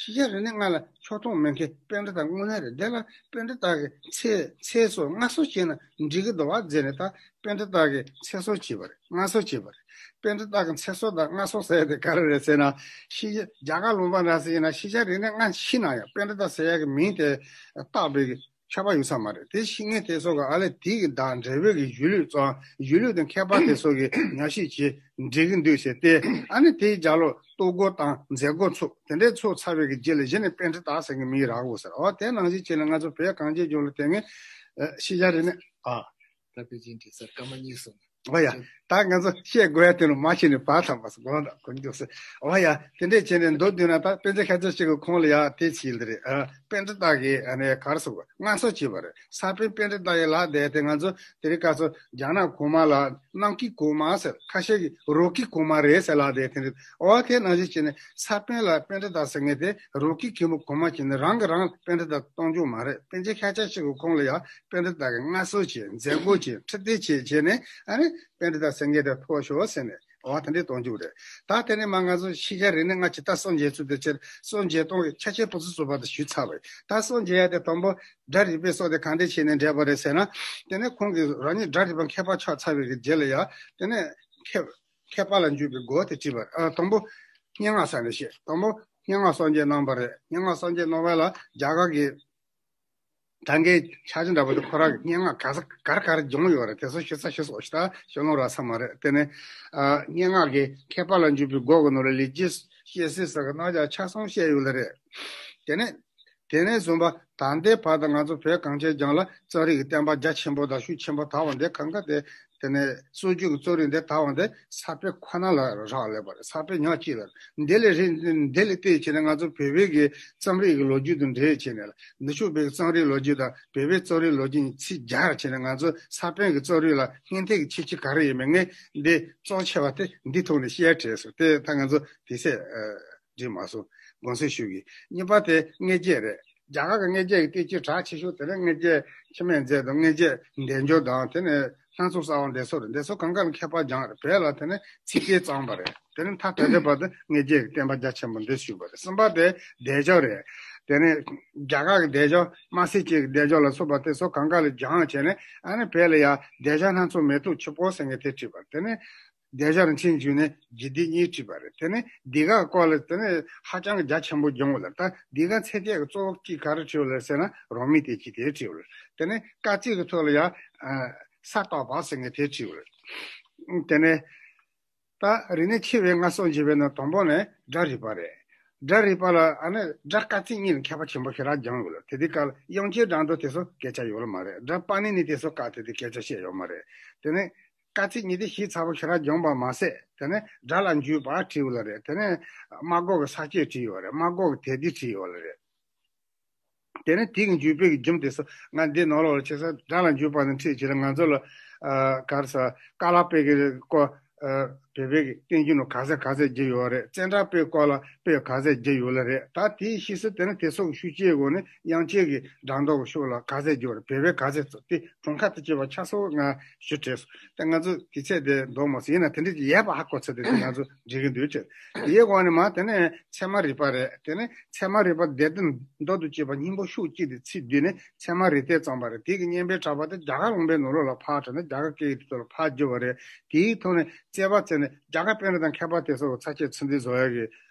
ཤེས་བྱ་རིག་གནས་ལྔ་ལ་ཕྱོགས་མཐོང་མེད་མཁན་པཎྜི་ཏ་དངོས་གནས་རེད། དེ་ལ་པཎྜི་ཏ་གི་ཚད་ཚད་སོགས་སྔ་སོ་བྱས་ན་འགྲིག་གི་འདུག་བ་ཟེར་ནས་ད་པཎྜི་ཏ་གི་ཚད་སོ་བྱས་པ་རེད། སྔ་སོ་བྱས་པ་རེད། པཎྜི་ཏ་གི་ཚད་སོ་དང་སྔ་སོ་ཟེར་ཡག་དེ་ག་རེ་རེད་ཟེར་ན། ཤེས་བྱ་རྒྱ་གར་ལུང་པ་འདྲ་ཟེར་ཡིན་ན་ཤེས་བྱ་རིག་གནས་སྔ་ཤི་ན་ཡང་པཎྜི་ཏ་ཟེར་ཡག་གི་མིང་དེ་བཏགས་པའི་ཆོག་པ་ཡོད་ས་མ་རེད། དེ་ཤེས་མཁན་དེ་ཚོ་གི་ཨ་ལས་དེ་གི་དང་འབྲེལ་བའི་གི་གཞུང་ལུགས་ཙང་གཞུང་ལུགས་དང་མཁས་པ་དེ་ཚོ་གི་ཉམས་ཞིབ་བྱེད་འགྲིག་གི་འདུག་ཟེར་ཏེ། ཨ་ནི་དེའི་རྒྱབ་ལོགས་གཏོར་རྒོལ་དང་མཛད་སྒོ་ཚུགས། དེ་འདྲའི་ཚུགས་ཚར་བའི་གི་རྗེས་ལ་གཞི་ནས་པཎྜི་ཏ་ཟེར་གི་མིང་རག་དགོས་ཟེར། འོ་དེ་ནང་བཞིན་བྱས་ནས་ང་ཚོ་བོད་གངས་ཅན་ལྗོངས་ལ་དེ་སྔའི་ཨ་ཤེས་བྱ་རིག་གནས་ཨ། ད་དཔེ་ཅན་དྲི་ས་སྐར་མ་གཉིས་སོང་། འོ་ཡ། ད་ང་ཚོ་བཤད་དགོས་ཡ་དེ་ལ་མ་བྱས་ནས་བར་ཐམ་པ་སོང་གོ་ད་གོ་འདུག་ཟེར། འོ་ཡ། དེ་འདྲས་བྱས་ནས་མདོར་བསྡུས་ན་ད་དཔེ་ཆ་ཁ་ཤས་ཤིག་གི་ཁོངས་ལ་ཡ་དེ་བྱས་ལ་རེད། ཨ་པཎྜི་ཏ་གི་ཨ་ནི་ག་རེ་ཟེར་དགོས་སྔ་སོ་བྱས་པ་རེད། ས་པཎ་པཎྜི་ཏ་ཡི་ལབ་བསྡད་དེ་ང་ཚོ་དེ་རིང་སྐབས་སུ་རྒྱ་ནག་གོང་མ་ལ་ནམ་མཁའི་གོང་མ་ཟེར། ཁ་ཤས་ཀྱིས་རོ་ཁའི་གོང་མ་རེད་ཟེར་ལབ་བསྡད་དེ་འདྲ། འོ་དེ་ནང་བཞིན་བྱས་ནས་ས་པཎ་ལ་པཎྜི་ཏ་ཟེར་མཁན་དེ་རོ་ཁའི་གོང་མ་གོང་མ་བྱས་ནས་རང་གིས་རང་པཎྜི་ཏ་གཏོང་རྒྱུ་མ་རེད། དཔེ་ཆ་ཁ་ཤས་ཤིག་གི་ཁོངས་ལ་ཡ་པཎྜི་ཏ་གི་སྔ་སོ་བྱས་མཛད་སྒོ་བྱས་ཁྲིད་སྟེགས་བྱས་བྱས་ནས་ཨ་ནི་པཎྜི་ཏ་ཟེར་མཁན་དེ་ཐོབ་ཤོག་ཟེར་ནས་འོ་དེ་འདྲས་གཏོང་རྒྱུ་རེད། ད་དེ་ནས་མ་ང་ཚོ་ཤེས་བྱ་རིག་གནས་ལྔ་ཇི་ལྟར་སྲོལ་འབྱེད་ཚུལ་དེ་ཕྱིར་སྲོལ་འབྱེད་གཏོང་བའི་ཆ་ཤས་ཕུན་སུམ་ཚོགས་པ་དེ་ཞུས་ཚར་བ་རེད། ད་སྲོལ་འབྱེད་ཡ་དེ་དང་པོ་སྒྲ་རིག་པའི་སྲོལ་དེ་གང་འདྲས་བྱས་ནས་འདྲེས་པ་རེད་ཟེར་ན། དེ་ནས་ཁོང་གིས་རང་ཉིད་སྒྲ་རིག་པ་མཁས་པ་ཆགས་ཚར་བའི་གི་རྗེས་ལ་ཡ་དེ་ནས་མཁས་མཁས་པ་ལ་འཇུག་པའི་སྒོ་དེ་བྲིས་པ་རེད། ཨ་དང་པོ་སྙན་ངག་ཟེར་ནས་བཤད། དང་པོ་སྙན་ངག་སྲོལ་འབྱེད་གནང་བ་རེད། སྙན་ངག་སྲོལ་འབྱེད་གནང་བ་ལ་རྒྱ་གར་གྱི་དྲ་འགའི་ཕྱག་ཆེན་འདྲ་པོ་དེ་ཁོ་རང་གི་སྙན་ངག་ག་ས་གར་གར་སྦྱོང་ཡོད་རེད། དེ་ཚོ་ཞུ་ས་ཞུ་སོགས་ཤི་ད་ཞུ་ལོང་རག་ས་མ་རེད། དེ་ནས་ཨ་སྙན་ངག་གི་མཁས་པ་ལ་འཇུག་པའི་སྒོ་གི་ནང་ལ་ལེགས་སྦྱར་བཤད་སྲོལ་ཟེར་གི་རྣམ་གཞག་ཆ་ཚང་བཤད་ཡོད་ལེ་རེད། དེ་ནས་དེ་ནས་བཟུང་བ་ད་ལྟའི་བར་དུ་ང་ཚོ་བོད་གངས་ཅན་ལྗོངས་ལ་རྩོམ་རིག་གི་བསྟན་པ་རྒྱ་ཆེན་པོ་དང་ཤུགས་ཆེན་པོ་དར་བ་འདི་གང་ག་དེ། དེ་ནས་སྲོལ་རྒྱུན་གྱི་རྩོམ་རིག་འདི་དར་བ་འདི་ས་པཎ་ཁོ་ན་ལ་རག་ལས་པ་རེད། ས་པཎ་ཉག་གཅིག་ལ་འདི་ལས་རིགས་འདི་ལས་བལྟས་བྱས་ནས་ང་ཚོ་བོད་པའི་གི་རྩོམ་རིག་གི་ལོ་རྒྱུས་དང་འབྲེལ་བྱས་ནས་ལ་ནུབ་ཕྱོགས་པའི་གི་རྩོམ་རིག་ལོ་རྒྱུས་དང་བོད་པའི་རྩོམ་རིག་ལོ་རྒྱུས་གཉིས་ཚིག་སྦྱར་བྱས་ནས་ང་ཚོ་ས་པཎ་གྱི་རྩོམ་རིག་ལ་སྔོན་ཐོན་གྱི་ཁྱད་ཆོས་ག་རེ་ཡོད་མེད་ངས་འདི་གཙོ་ཆེ་བ་དེ་འདི་ཐོག་ནས་བཤད་བྲལ་སོང་། དེ་ད་ང་ཚོ་དེ་སྲིད་འགྲིག་མ་སོང་། དགོངས་སེལ་ཞུ་གི། གཉིས་པ་དེ་མངོན་བརྗོད་རེད། རྒྱ་གར་གྱི་མངོན་བརྗོད་ཀྱི་སྟེང་ཆོས་གྲགས་ཆེ་ཤོས་དེ་ནི་མངོན་བརྗོད་འཆི་མེད་མཛད་དང་མངོན་བརྗོད་འདས་འབྱོར་དང་དེ་ནི་སྣ་ཚོགས་གསལ་བ་འདས་སོགས་རེད། འདས་སོགས་གང་ག་ལ་མཁས་པ་སྦྱངས་རེད། བོད་ལ་དེ་ནི་ཚིག་གི་གཙང་པ་རེད། དེ་ནི་མཐའ་དོན་དེ་བར་དུ་མངོན་བརྗོད་ཀྱི་བསྟན་པ་རྒྱ་ཆེན་པོ་འདི་ཞུས་པ་རེད། གསུམ་པ་དེ་བདེ་མཆོག་རེད། དེ་ནི་རྒྱ་གར་གྱི་བདེ་མཆོག་དམར་སེར་བཅས་ཀྱི་བདེ་མཆོག་ལ་སོགས་པ་དེ་ཚོ་གང་ག་ལ་སྦྱངས་བྱས་ནས་ཨ་ནི་བོད་ལ་ཡང་བདེ་མཆོག་སྣ་ཚོགས་མེ་ཏོག་ཆུ་བོ་ཟེར་མཁན་དེ་བྲིས་པ་རེད། དེ་ནི་བདེ་མཆོག་རིན་ཆེན་འབྱུང་གནས་རྒྱུད་སྡེ་གཉིས་བྲིས་པ་རེད། དེ་ནས་འདི་ག་སྐོར་ལ་དེ་ནས་ཧ་ཅང་གི་རྒྱ་ཆེན་པོ་སྦྱོང་བ་ལ་ད་འདི་ག་མཚན་ཐད་ཀྱི་གཙོ་བོ་གཅིག་ག་རེ་བྲིས་པ་ལ་ཟེར་ན་རང་མིང་དེ་གཅིག་དེ་བྲིས་པ་རེད། དེ་ནས་སྐར་རྩིས་ཀྱི་ཐོག་ལ་ཡང་ས་བརྟག་པ་ཟེར་མཁན་དེ་བྲིས་པ་རེད། དེ་ནས་ད་རིག་གནས་ཆེ་བའི་སྔ་སོར་འབྱེད་པའི་ནང་དང་པོ་ནས་སྒྲ་རིག་པ་རེད། སྒྲ་རིག་པ་ལ་ཨ་ནི་སྒྲ་སྐར་རྩིས་གཉིས་ལ་མཁས་པ་ཆེན་པོ་ཞེ་དྲག་སྦྱངས་ཡོད་ལ་དེ་དུས་སྐབས་ལ་དབྱངས་ཅན་སྒྲ་མདོ་དེ་ཚོ་སྐད་ཆ་ཡོད་ལ་མ་རེད། སྒྲ་པཱ་ཎི་ནི་དེ་ཚོ་སྐབས་དེ་དུས་སྐད་ཆ་བཤད་ཡོད་མ་རེད། དེ་ནས་སྐར་རྩིས་གཉིས་དེ་ཞིབ་ཚགས་པོ་ཞེ་དྲག་སྦྱངས་པ་མ་ཟད་དེ་ནས་སྒྲ་ལ་འཇུག་པ་བྲིས་ཡོད་ལ་རེད། དེ་ནས་སྨྲ་སྒོ་གི་ས་བཅད་བྲིས་ཡོད་རེད། སྨྲ་སྒོ་གི་དད་བརྡ་བྲིས་ཡོད་ལ་རེད། དེ་ནས་དེ་གི་འཇུག་པའི་གི་རྒྱུ་དེ་ཚོ་ང་འདི་ནང་ལོགས་ལ་ཆེ་ས་སྒྲ་ལ་འཇུག་པ་ནི་ཁྲིད་བྱེད་ལ་ང་ཚོ་ལ་ཨ་ག་རེ་ཟ་ཀ་ལ་པའི་གི་སྐོར་ཨ་ བོད་པའི་གི་བསྟན་རྒྱུན་ནང་ག་ཚད་ག་ཚད་བསྒྱུར་ཡོད་རེད། བཙན་དྲག་པོའི་སྐོར་ལ་དཔེ་ག་ཚད་བསྒྱུར་ཡོད་ལ་རེད། ད་དེའི་ཤེས་ཚུལ་དེ་ནི་དེ་སོགས་ཤུགས་སྐྱེད་སྒོ་ནས་དབྱངས་ཅན་གྱི་སྒྲ་མདོ་གི་ཤོག་ལ་ག་ཚད་བསྒྱུར་རེད། བོད་པའི་ག་ཚད་ཚོ་དེ་གྲངས་ཀ་དེ་བཅས་པ་ཆ་ཚང་ང་ཞུ་བྲེལ་སོང་། དེ་ང་ཚོ་དུས་ཚོད་དེ་འདུག་མ་སོང་། ཡིན་ན་དེ་འདྲ་ཅིག་ཡོད་པ་ཧ་གོ་ཚོད་དེ་དེ་ང་ཚོ་འགྲིག་གི་འདུག་ཅེས། དེའི་སྒོ་ནས་མ་དེ་ནས་ཚད་མ་རིག་པ་རེད། དེ་ནས་ཚད་མ་རིག་པ་སྡེ་བདུན་མདོ་དང་བཅས་པ་སྙིང་པོ་ཤོག་གཅིག་དེ་ཚིག་བསྡུས་ནས་ཚད་མ་རིག་གཏེར་བརྩམས་པ་རེད། དེ་གི་སྙན་པའི་གྲགས་པ་དེ་རྒྱ་གར་ལུང་པའི་ནང་ལོགས་ལ་ཕར་དྲངས་ནས་རྒྱ་གར་སྐད་ཡིག་དེ་ཚོ་ལ་ཕར་བསྒྱུར་བ་རེད། དེའི་ཐོག་ནས་རྩོད་པ་རྩེ་ནས་རྒྱ་གར་པཎྜི་ཏ་མཁས་པ་དེ་ཚོ་ཚར་བཅད་ཚུར་འདེད་བཟོ་ཡག་གི་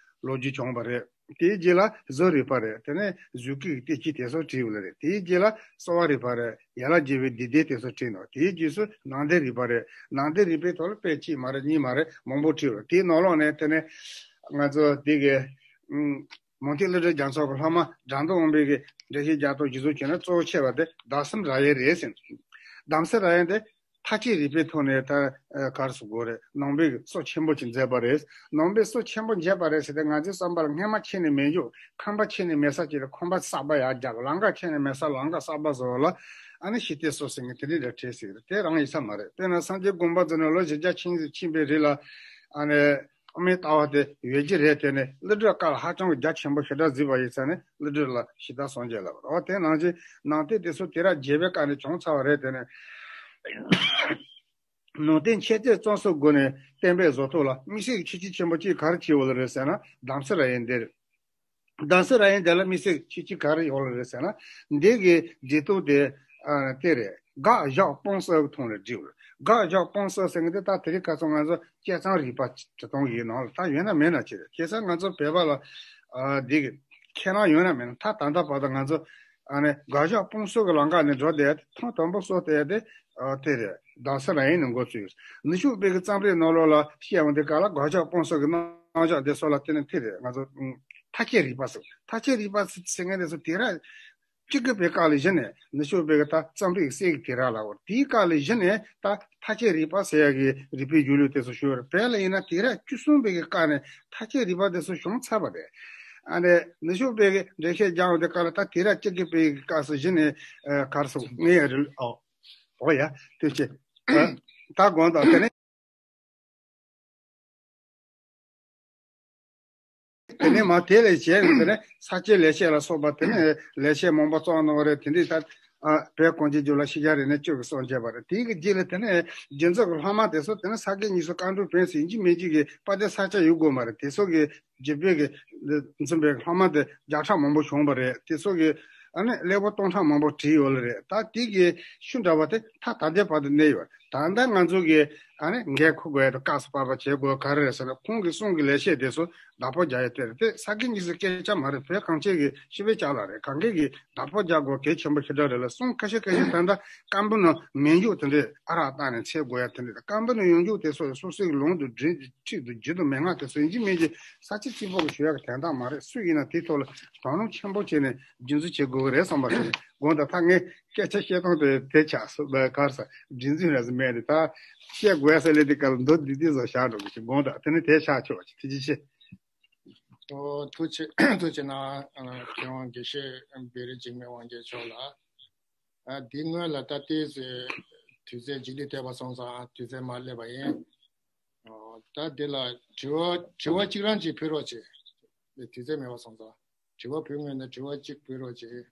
ལོ་རྒྱུས་བྱུང་བ་རེད། དེའི་རྗེས་ལ་བཟོ་རིག་པ་རེད། དེ་ནས་བཟོ་བཀོད་ཀྱི་བསྟན་བཅོས་དེ་ཚོ་བྲིས་ཡོད་ལ་རེད། དེའི་རྗེས་ལ་གསོ་བ་རིག་པ་རེད། ཡན་ལག་བརྒྱད་པའི་སྡེ་བདུན་དེ་ཚོ་བྲིས་ནོ། དེའི་རྗེས་སུ་ནང་བསྟན་རིག་པ་རེད། ནང་བསྟན་རིག་པའི་ཐོག་ལ་དཔེ་གཅིག་མ་རེད། གཉིས་མ་རེད། མང་པོ་བྲིས་ཡོད། དེའི་ནང་ལོགས་ནས་དེ་ནས་ང་ཚོ་དེ་གི་ཨུམ། མུ་སྟེགས་ཀླུ་སྒྲུབ་རྒྱ་མཚོ་གི་སློབ་མ་སྒྲ་མདོ་དབང་པོའི་གི་འགྲེལ་བཤད་རྒྱག་ཐོག་རྗེ་བཙུན་མཁྱེན་ན་གཙོ་བོ་ཆེ་བ་དེ་གདམས་ཟབ་རབ་དབྱངས་རེད་ཟེར། གདམས་ཟབ་རབ་དབྱངས་དེ་མཐར་ཕྱིན་རིག་པའི་ཐོག་ནས་ད་ཨ་ག་རེ་ཟེར་དགོས་རེད། ནང་པའི་གི་གཙོ་ཆེན་པོ་ཅིག་མཛད་པ་རེད། ནང་པའི་གཙོ་ཆེན་པོ་མཛད་པ་རེད་ཟེར་ཏེ་ང་ཚོའི་བསམ་པ་ལ་སྔས་མ་ཁྱེར་ནས་མེད་འཇུག་ཁང་པ་ཁྱེར་ནས་མེད་ས་ཅིག་ལ་ཁང་པ་གསར་པ་ཡར་རྒྱག་ལམ་ཁ་ཁྱེར་ནས་མེད་ས་ལམ་ཁ་གསར་པ་བཟོ་ལ་ཨ་ནི་ཞི་བདེ་སོགས་ཟེར་མཁན་དེ་འདྲའི་འདྲ་བྲིས་ཟེར་གི་རེད། དེ་རང་ཡིན་ས་མ་རེད། དཔེར་ན་སངས་རྒྱས་དགོངས་པ་རྫོགས་ནས་ལོ་བཞི་བརྒྱ་ཕྱིན་ཕྱིན་པའི་རིང་ལ་ཨ་ནི། དབུ་མའི་ལྟ་བ་དེ་ཡོད་ཀྱི་རེད། དེ་ནི་ཀླུ་སྒྲུབ་བཀའ་ལ་ཧ་ཅང་གི་རྒྱ་ཆེན་པོ་ཞེ་དྲག་གཟིགས་པ་ཡིན་ཙང་ནི་ཀླུ་སྒྲུབ་ལ་ཞི་བདག་སངས་རྒྱས་ལབ་པ་རེད། དེ་ནང་བཞིན་ནང་བསྟན་དེ་ཚོ་དུས་རབས་བརྒྱད་པའི་སྐབས་ནས་བྱུང་ཚར་བ་རེད། དེ་ནི་ནང་བསྟན་འཆད་རྩོད་རྩོམ་གསུམ་སྒོ་ནས་བསྟན་པའི་བཟོ་ཐོག་ལ་དམིགས་བསལ་གྱི་ཁྱད་ཆོས་ཆེན་པོ་གཅིག་ག་རེ་བྱས་ཡོད་ལ་རེད་ཟེར་ན་གདམས་ཟབ་རབ་དབྱངས་འདི་རེད། གདམས་ཟབ་རབ་དབྱངས་འདི་ལ་དམིགས་བསལ་གྱི་ཁྱད་ཆོས་ག་རེ་ཡོད་ལ་རེད་ཟེར་ན་འདི་གི་འབྲི་སྟངས་དེ་ཨ་དེ་རེད། དགག་བཞག་སྤང་གསུམ་གྱི་ཐོག་ནས་བྲིས་པ་རེད། དགག་བཞག་སྤང་གསུམ་ཟེར་མཁན་དེ་ད་དེ་རིང་ཁ་སང་ང་ཚོ་བསྐྱེད་རྩོམ་རིག་པ་འབྲི་སྟངས་ཀྱི་ནང་ལ་ད་ཡོད་ན་མེད་ན་ཅི་རེད། ཁ་སང་ང་ཚོ་བོད་པ་ལ་ཨ་འདི་གི་ཁས་བླངས་ཡོད་ན་མེད་ན་ད་ད་ལྟ་བར་དུ་ང་ཚོ་ཨ་ནི་དགག་བཞག་སྤང་གསུམ་གྱི་ལམ་ཁ་ནས་འགྲོ་བསྡད་ཐེངས་དང་པོ་གསུམ་དེ་དེ་ཨ་དེ་རེད། གདམས་ཟབ་རབ་དབྱངས་ནས་འགོ་བཙུགས་ཡོད། ནུབ་ཕྱོགས་པའི་གི་རྩོམ་རིག་ནང་ལོགས་ལ་བཤད་འོང་དུས་སྐབས་ལ་དགག་བཞག་སྤང་གསུམ་གྱི་རྣམ་གཞག་དེ་སོགས་ལ་བརྟེན་ནས་དེ་རེད། ང་ཚོ་ཨ་མཐའ་དཔྱད་རིག་པ་ཟེར། མཐའ་དཔྱད་རིག་པ་ཟེར་མཁན་དེ་ཚོ་དེ་ར་གཅིག་གི་བའི་སྐབས་ལ་གཞི་ནས་ནུབ་ཕྱོགས་པའི་གི་ད་རྩོམ་རིག་གསེར་གྱི་དུས་རབས་ལ་འོ་དེའི་སྐབས་ལ་གཞི་ནས་ད་མཐའ་དཔྱད་རིག་པ་ཟེར་ཡག་གི་རིག་པའི་གཞུང་ལུགས་དེ་ཚོ་བྱུང་ཡོད་རེད། བོད་ལ་ཡིན་ན་དུས་རབས་བཅུ་གསུམ་པའི་གི་སྐབས་ནས་མཐའ་དཔྱད་རིག་པ་དེ་ཚོ་བྱུང་ཚར་བ་རེད། ཨ་ནི་ནུབ་ཕྱོགས་པའི་གི་འགྲེལ་བཤད་རྒྱག་འོང་དུས་སྐབས་ལ་ད་དུས་རབས་བཅུ་དགུ་པའི་གི་སྐབས་སུ་གཞི་ནས་ཨ་ག་རེ་ཟེར་ངས་ཡ་རེད། ཨོ་ཨོ་ཡ་དེ་བྱས་ད་དགོངས་དག་དེ་ནས། དེ་ནས་མ་དེ་ལས་བྱས་ནས་དེ་ནས་ས་སྐྱའི་ལེགས་བཤད་ལ་སོགས་པ་དེ་ནས་ལེགས་བཤད་མང་པོ་བརྩམས་གནང་བ་རེད། དེ་འདྲའི་ད་ཨ་བོད་གངས་ཅན་ལྗོངས་ལ་ཤེས་བྱ་རིག་གནས་བཅུ་གི་སྲོལ་འབྱེད་པ་རེད། དེའི་གི་རྗེས་ལ་དེ་ནས་རྗེས་འཇུག་གི་སློབ་མ་དེ་ཚོ་དེ་ནས་ས་དགེ་བསྙེན་གསུམ་བཀའ་འགྲོའི་བོན་ཟེར་ཡིན་གཅིག་མིན་གཅིག་གི་དཔལ་ལྡན་ས་སྐྱ་ཡུལ་དགོན་པ་རེད། དེ་ཚོ་གི་བརྒྱུད་པའི་གི་འཛིན་པའི་སློབ་མ་དེ་བརྒྱ་ཕྲག་མང་པོ་བྱུང་བ་རེད། དེ་ཚོ་གི་ཨ་ནི་གླེགས་བམ་སྟོང་ཕྲག་མང་པོ་བྲིས་ཡོད་ལ་རེད། ད་དེ་གི་ཤུལ་འདྲ་བ་དེ་ད་ད་ལྟའི་བར་དུ་གནས་ཡོད། ད་ལྟ་ང་ཚོ་གི་ཨ་ནི་འགན་འཁུར་དགོས་ཡ་དེ་སྐབས་སུ་བབས་པ་བྱེད་དགོས་ག་རེ་རེད་ཟེར་ན་ཁོང་གི་གསུང་གི་ལེགས་བཤད་དེ་ཚོ་བདག་པོ་རྒྱག་ཡ་དེ་རེད། དེ་ས་དགེ་བསྙེན་གསུམ་སྐད་ཆ་མ་རེད། བོད་གངས་ཅན་གི་སྤྱི་པའི་ལྕགས་ལག་རེད། གང་གི་གི་བདག་པོ་རྒྱག་དགོས་གལ་ཆེན་པོ་ཞེ་དྲག་རེད་ལ། གསུང་ཁ་ཤས་ཁ་ཤས་ད་ལྟ་སྐམ་པོ་ནང་མེ་མཆོད་དེ་འདྲས་ཨ་རག་བཏང་ནས་འཚོལ་དགོས་ཡ་དེ་འདྲས། སྐམ་པོ་ནང་ཡོང་རྒྱུ་དེ་སོགས་སོ་སོའི་ལུང་དུ་འདྲེན་གྱི་ཁྲིད་དུ་རྒྱུད་དུ་མན་ངག་དེ་ཚོ་ཡིན་གཅིག་མིན་གཅིག་ས་ཆ་གཅིག་པོ་གི་ཞུ་ཡག་གི་དོན་དག་མ་རེད། སུ་ཡིན་ན་དེའི་ཐོག་ལ་དོ་སྣང་ཆེན་པོ་བྱས་ནས་རྒྱུན་འཛིན་བྱེད་དགོས་ཀྱི་རེད་བསམ་པ་དེ་དགོངས་དག་ད་ངས་སྐད་ཆ་བཤད་སྟངས་དེ་དེ་ཆགས་སོང་བས་གར་ས་རྒྱུན་འཛིན་རེད་ཟེར་མེད་རེད། ད་བཤད་དགོས་ས་ལས་དེ་ག་ལ་མདོ་འདི་དེ་བཟོ་བཞག་འགྲོ་གི་ཅིག་དགོངས་དག་དེ་ནི་དེ་ཆགས་ཆོག་ཅིག་དེ་ཅི་ཤེས། ཨོ་ཐུགས་རྗེ་ཐུགས་རྗེ་གནང་། མཁས་དབང་དགེ་བཤེས་བེ་རི་འཇིགས་མེད་དབང་རྒྱལ་མཆོག་ལགས། ཨ་འདི་སྔོན་ལ་ད་ལྟའི་ཟེ་དུས་ཚོད་འཇིགས་ལུས་ཐེབས་པ་སོང་ཙང་དུས་ཚོད་མ་སླེབས་པ་ཡིན། ཨོ་ད་འདི་ལ་དྲི་བ་དྲི་བ་གཅིག་རང་གཅིག་ཕུལ་རོགས་བྱེད། དུས་ཚོད་མེད་པ་སོང་ཙང་དྲི་བ་ཕུལ་ངེས་ན་དྲི་བ་གཅིག་ཕུལ་རོགས་བྱེད།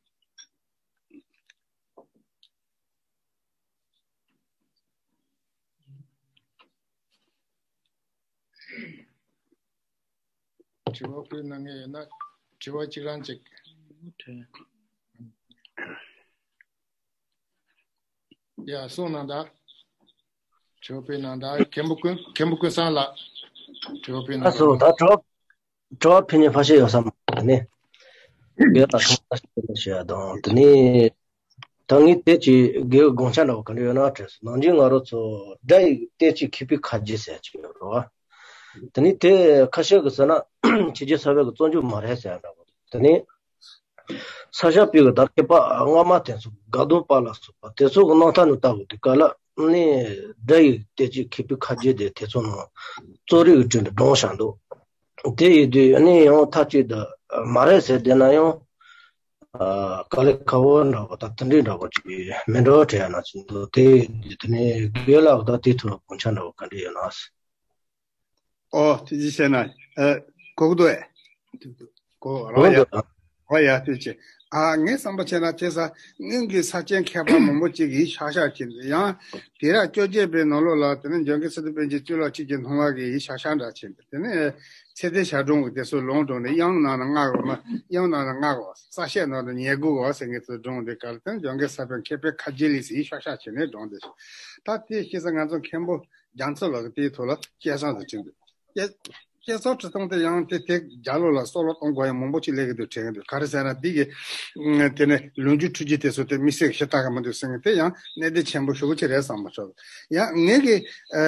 དྲི་བ་ཕུལ་གནང་མཁན་ཡོད་ན་དྲི་བ་གཅིག་རང་གཅིག་ཡ་གསུང་གནང་དང་། དྲི་བ་ཕུལ་གནང་དང་། མཁན་པོ་ཀུན་མཁན་པོ་ཀུན་བཟང་ལགས། དྲི་བ་ཕུལ་གནང་ཨ་སོ་དང་། ད་དྲི་བ་དྲི་བ་ཕུལ་ནས་ཕ་ཤེས་ཡོད་ས་མ་རེད་ནི། དགེ་ལ་ཐོག་མཐའ་ཞིག་ཞུ་ཡ་དང་དེ་ནི། ད་ངས་དེ་ཅི་དགེ་བའི་དགོངས་འཆར་འདྲ་བོ་ག་འདྲ་ཡོད་ན་དྲན་སོང་། ནང་ཆེན་ང་རོ་ཚོ་སྒྲ་ཡི་གཏེར་གྱི་མཁས་པའི་ཁ་རྗེ་ཟེར་ཅིག་ཡོད་རེད་བ། དེ་ནི་དེ་ཁ་ཤས་ཀྱིས་ཟེར་ན་ཕྱི་རྒྱལ་ས་བོན་གྱི་རྩོམ་འཇུག་མ་རེད་ཟེར་ཡ་འདྲ་བོ། དེ་ནི་ས་སྐྱ་པའི་གི་ད་མཁས་པ་སྔ་མ་དེ་ཚོ་དགའ་གདོང་པ་ལ་སོགས་པ་དེ་ཚོ་གི་རྣམ་ཐར་ནང་ལྟ་བུ་དེ་ག་ལ་ནི་སྒྲ་ཡི་གཏེར་གྱི་མཁས་པའི་ཁ་རྗེ་དེ་དེ་ཚོ་ནང་རྩོམ་རིག་གི་དྲུང་དུ་བགྲངས་བཞག་འདུག་དེ་ཡིན་དུས་ཨ་ནི་ཡང་མཐའ་གཅིག་ཏུ་མ་རེད་ཟེར་བསྡད་ན་ཡང་དཀའ་ལས་ཁག་པོ་འདྲ་བོ་དང་དེ་འདྲའི་འདྲ་བོ་ཅིག་མེད་འགྲོ་དྲན་ཡ་ན་ཅིག་འདུག་དེ་ཡིན་དུས་དེ་ནས་དགེ་ལགས་ད་དེའི་ཐོག་ལ་དགོངས་འཆར་འདྲ་བོ་ག་འདྲ་ཡོད་ན། ཨོ་ཐུགས་རྗེ་ཆེ་ན། ཨ་གོ་གི་འདུག་ཨེ། གོ་རང་ཡ། ཨོ་ཡ་ཐུགས་རྗེ་ཆེ། ཨ་ངའི་བསམ་པ་བྱས་ན་དེང་སང་སྔོན་གྱི་ས་སྐྱའི་མཁས་པ་མང་པོ་ཅིག་ཡིད་ཤག་ཤག་བྱས་འདུག་ཡང་དུས་རབས་བཅོ་བརྒྱད་པའི་ནང་ལོགས་ལ་དེ་ནས་འཇམ་མགོན་སི་ཏུ་པཎ་ཆེན་གཙུག་ལག་ཁྲི་གི་སྣང་བ་གི་ཡིད་ཤག་ཤག་འདྲ་བྱས་འདུག་དེ་ནས་ཚེ་ཏན་ཞབས་དྲུང་གི་དེ་ཚོ་ལུང་དྲངས་ནས་དབྱངས་ནང་ན་ལྔ་དགོས་མ། དབྱངས་ནང་ན་ལྔ་དགོས། རྩ་ཤེ་ནང་ན་ཉེར་དགུ་དགོས་ཟེར་མཁན་ཚོ་དྲངས་དུས་སྐབས་ལ་དེ་ནས་འཇམ་མགོན་ས་པཎ་མཁས་པའི་ཁ་རྗེ་ལས་ཟེར་ཡིད་ཤག་ཤག་བྱས་ནས་དྲངས་ཏེ། ད་དེ་ཤེས་ས་ང་ཚོ་མཁན་པོ་རྒྱ་མཚོ་ལགས་ཀྱིས་དེའི་ཐོག་ལ་སྐད་གསང་དུ་བྲིས་འདུག་སྐད་སྐད་གསང་བྲིས་སྟངས་དེ་ཡང་དེ་དེ་རྒྱ་ལོ་ལ་བསམ་བློ་གཏོང་དགོས་ཡ་མང་པོ་ཅིག་སླེབས་ཀྱི་འདུག་དྲན་གྱི་འདུག་ག་རེ་ཟེར་ན་འདི་གི་དེ་ནས་ལོ་རྒྱུས་འཁྲུལ་རྒྱུ་དེ་ཚོ་དེ་དམིགས་བསལ་གྱི་ཞེ་དྲག་གི་མི་འདུག་ཟེར་མཁན་དེ་ཡང་གནད་དོན་ཆེན་པོ་ཞེ་པོ་ཅིག་རེད་བསམ་པ་ཆགས། ཡང་ངས་གི་ཨ་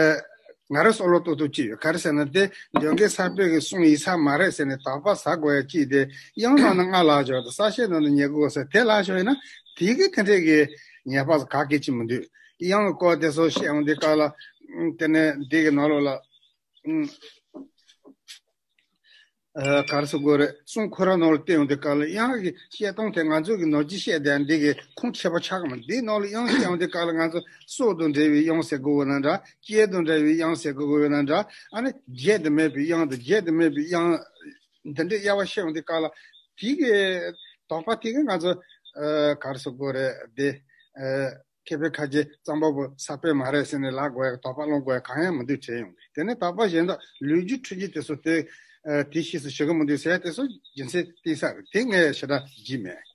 ང་རང་བསམ་བློ་གཏོང་ཐུབ་ཀྱི་ཡོད། ག་རེ་ཟེར་ན་དེ་འཇམ་མགོན་ས་པཎ་གྱི་གསུང་ཡིན་ས་མ་རེད་ཟེར་ནས་དོགས་པ་ཟ་དགོས་ཡ་ཅིག་དེ་དབྱངས་ནང་ན་ལྔ་ལབ་ཆོག་དང་རྩ་ཤེ་ནང་ན་ཉེར་དགུ་ཟེར་དེ་ལབ་ཆོག་ཡིན་ན་དེ་གི་དེ་འདྲས་ཀྱི་ཉེས་པ་ག་གེ་ཅིག་མི་འདུག་དབྱངས་སྐོར་དེ་ཚོ་བཤད་འོང་དུས་སྐབས་ལ་དེ་ནས་འདི་གི་ནང་ལོགས་ལ། ཨ་ག་རེ་ཟེར་དགོས་རེད། གསུང་ཁོ་རང་ནང་ལ་བལྟས་ཡོང་དུས་སྐབས་ལ་དབྱངས་ཀྱི་བཤད་སྟངས་དེ་ང་ཚོ་གི་ནོར་གྱིས་བཤད་བསྡད་འདི་གི་ཁུངས་ཆེ་པོ་ཆགས་ཀྱི་མ་རེད། འདིའི་ནང་ལ་དབྱངས་བཤད་ཡོང་དུས་སྐབས་ལ་ང་ཚོ་སྲོག་དང་འབྲེལ་བའི་དབྱངས་ཟེར་དགོས་ཡོད་ན་འདྲ། སྐྱེས་དང་འབྲེལ་བའི་དབྱངས་ཟེར་དགོས་ཡོད་ན་འདྲ། ཨ་ནི་བརྗེད་དུ་མེད་པའི་དབྱངས་དང་བརྗེད་དུ་མེད་པའི་དབྱངས་འདི་འདྲའི་དབྱེ་བ་བཤད་ཡོང་དུས་སྐབས་ལ་དེ་གི་དོགས་པ་དེ་གི་ང་ཚོ་ཨ་ག་རེ་ཟེར་དགོས་རེད་དེ་ཨ། མཁས་པའི་ཁ་རྗེ་གཙང་པ་པོ་ས་པཎ་མ་རེད་ཟེར་ནས་ལབ་དགོས་ཡ་དོགས་པ་སློང་དགོས་ཡ་གང་ཡང་མི་འདུག་དྲན་ཡོང་གི། དེ་ནས་དོགས་པ་གཞན་དག་ལོ་རྒྱུས་འཁྲུལ་རྒྱུ་དེ་ཚོ་དེ་ཨ་དེ་ཕྱིས་སུ་ཞུ་གི་མི་འདུག་ཟེར་ཡ་དེ་ཚོ་རྒྱུ་མཚན་གཏིང་ཟབ་རེད། དེ་ངས་ཞེ་དྲག་བརྗེད་མེད།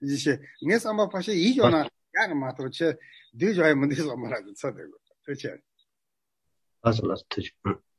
ཡིན་ཞེས་ངའི་བསམ་པ་ཕལ་ཆེར་ཡིད་འཇོག་ན་ཡག་གི་མ་གཏོགས་ཆེ་སྡུག་འཇོག་ཡ་མི་འདུག་བསམ་པ་རང་གི་ཚོད་དེ་དགོས་ཐུགས་ཆེ། ལགས་སོ་ལགས་སོ་ཐུགས་རྗེ་ཆེ།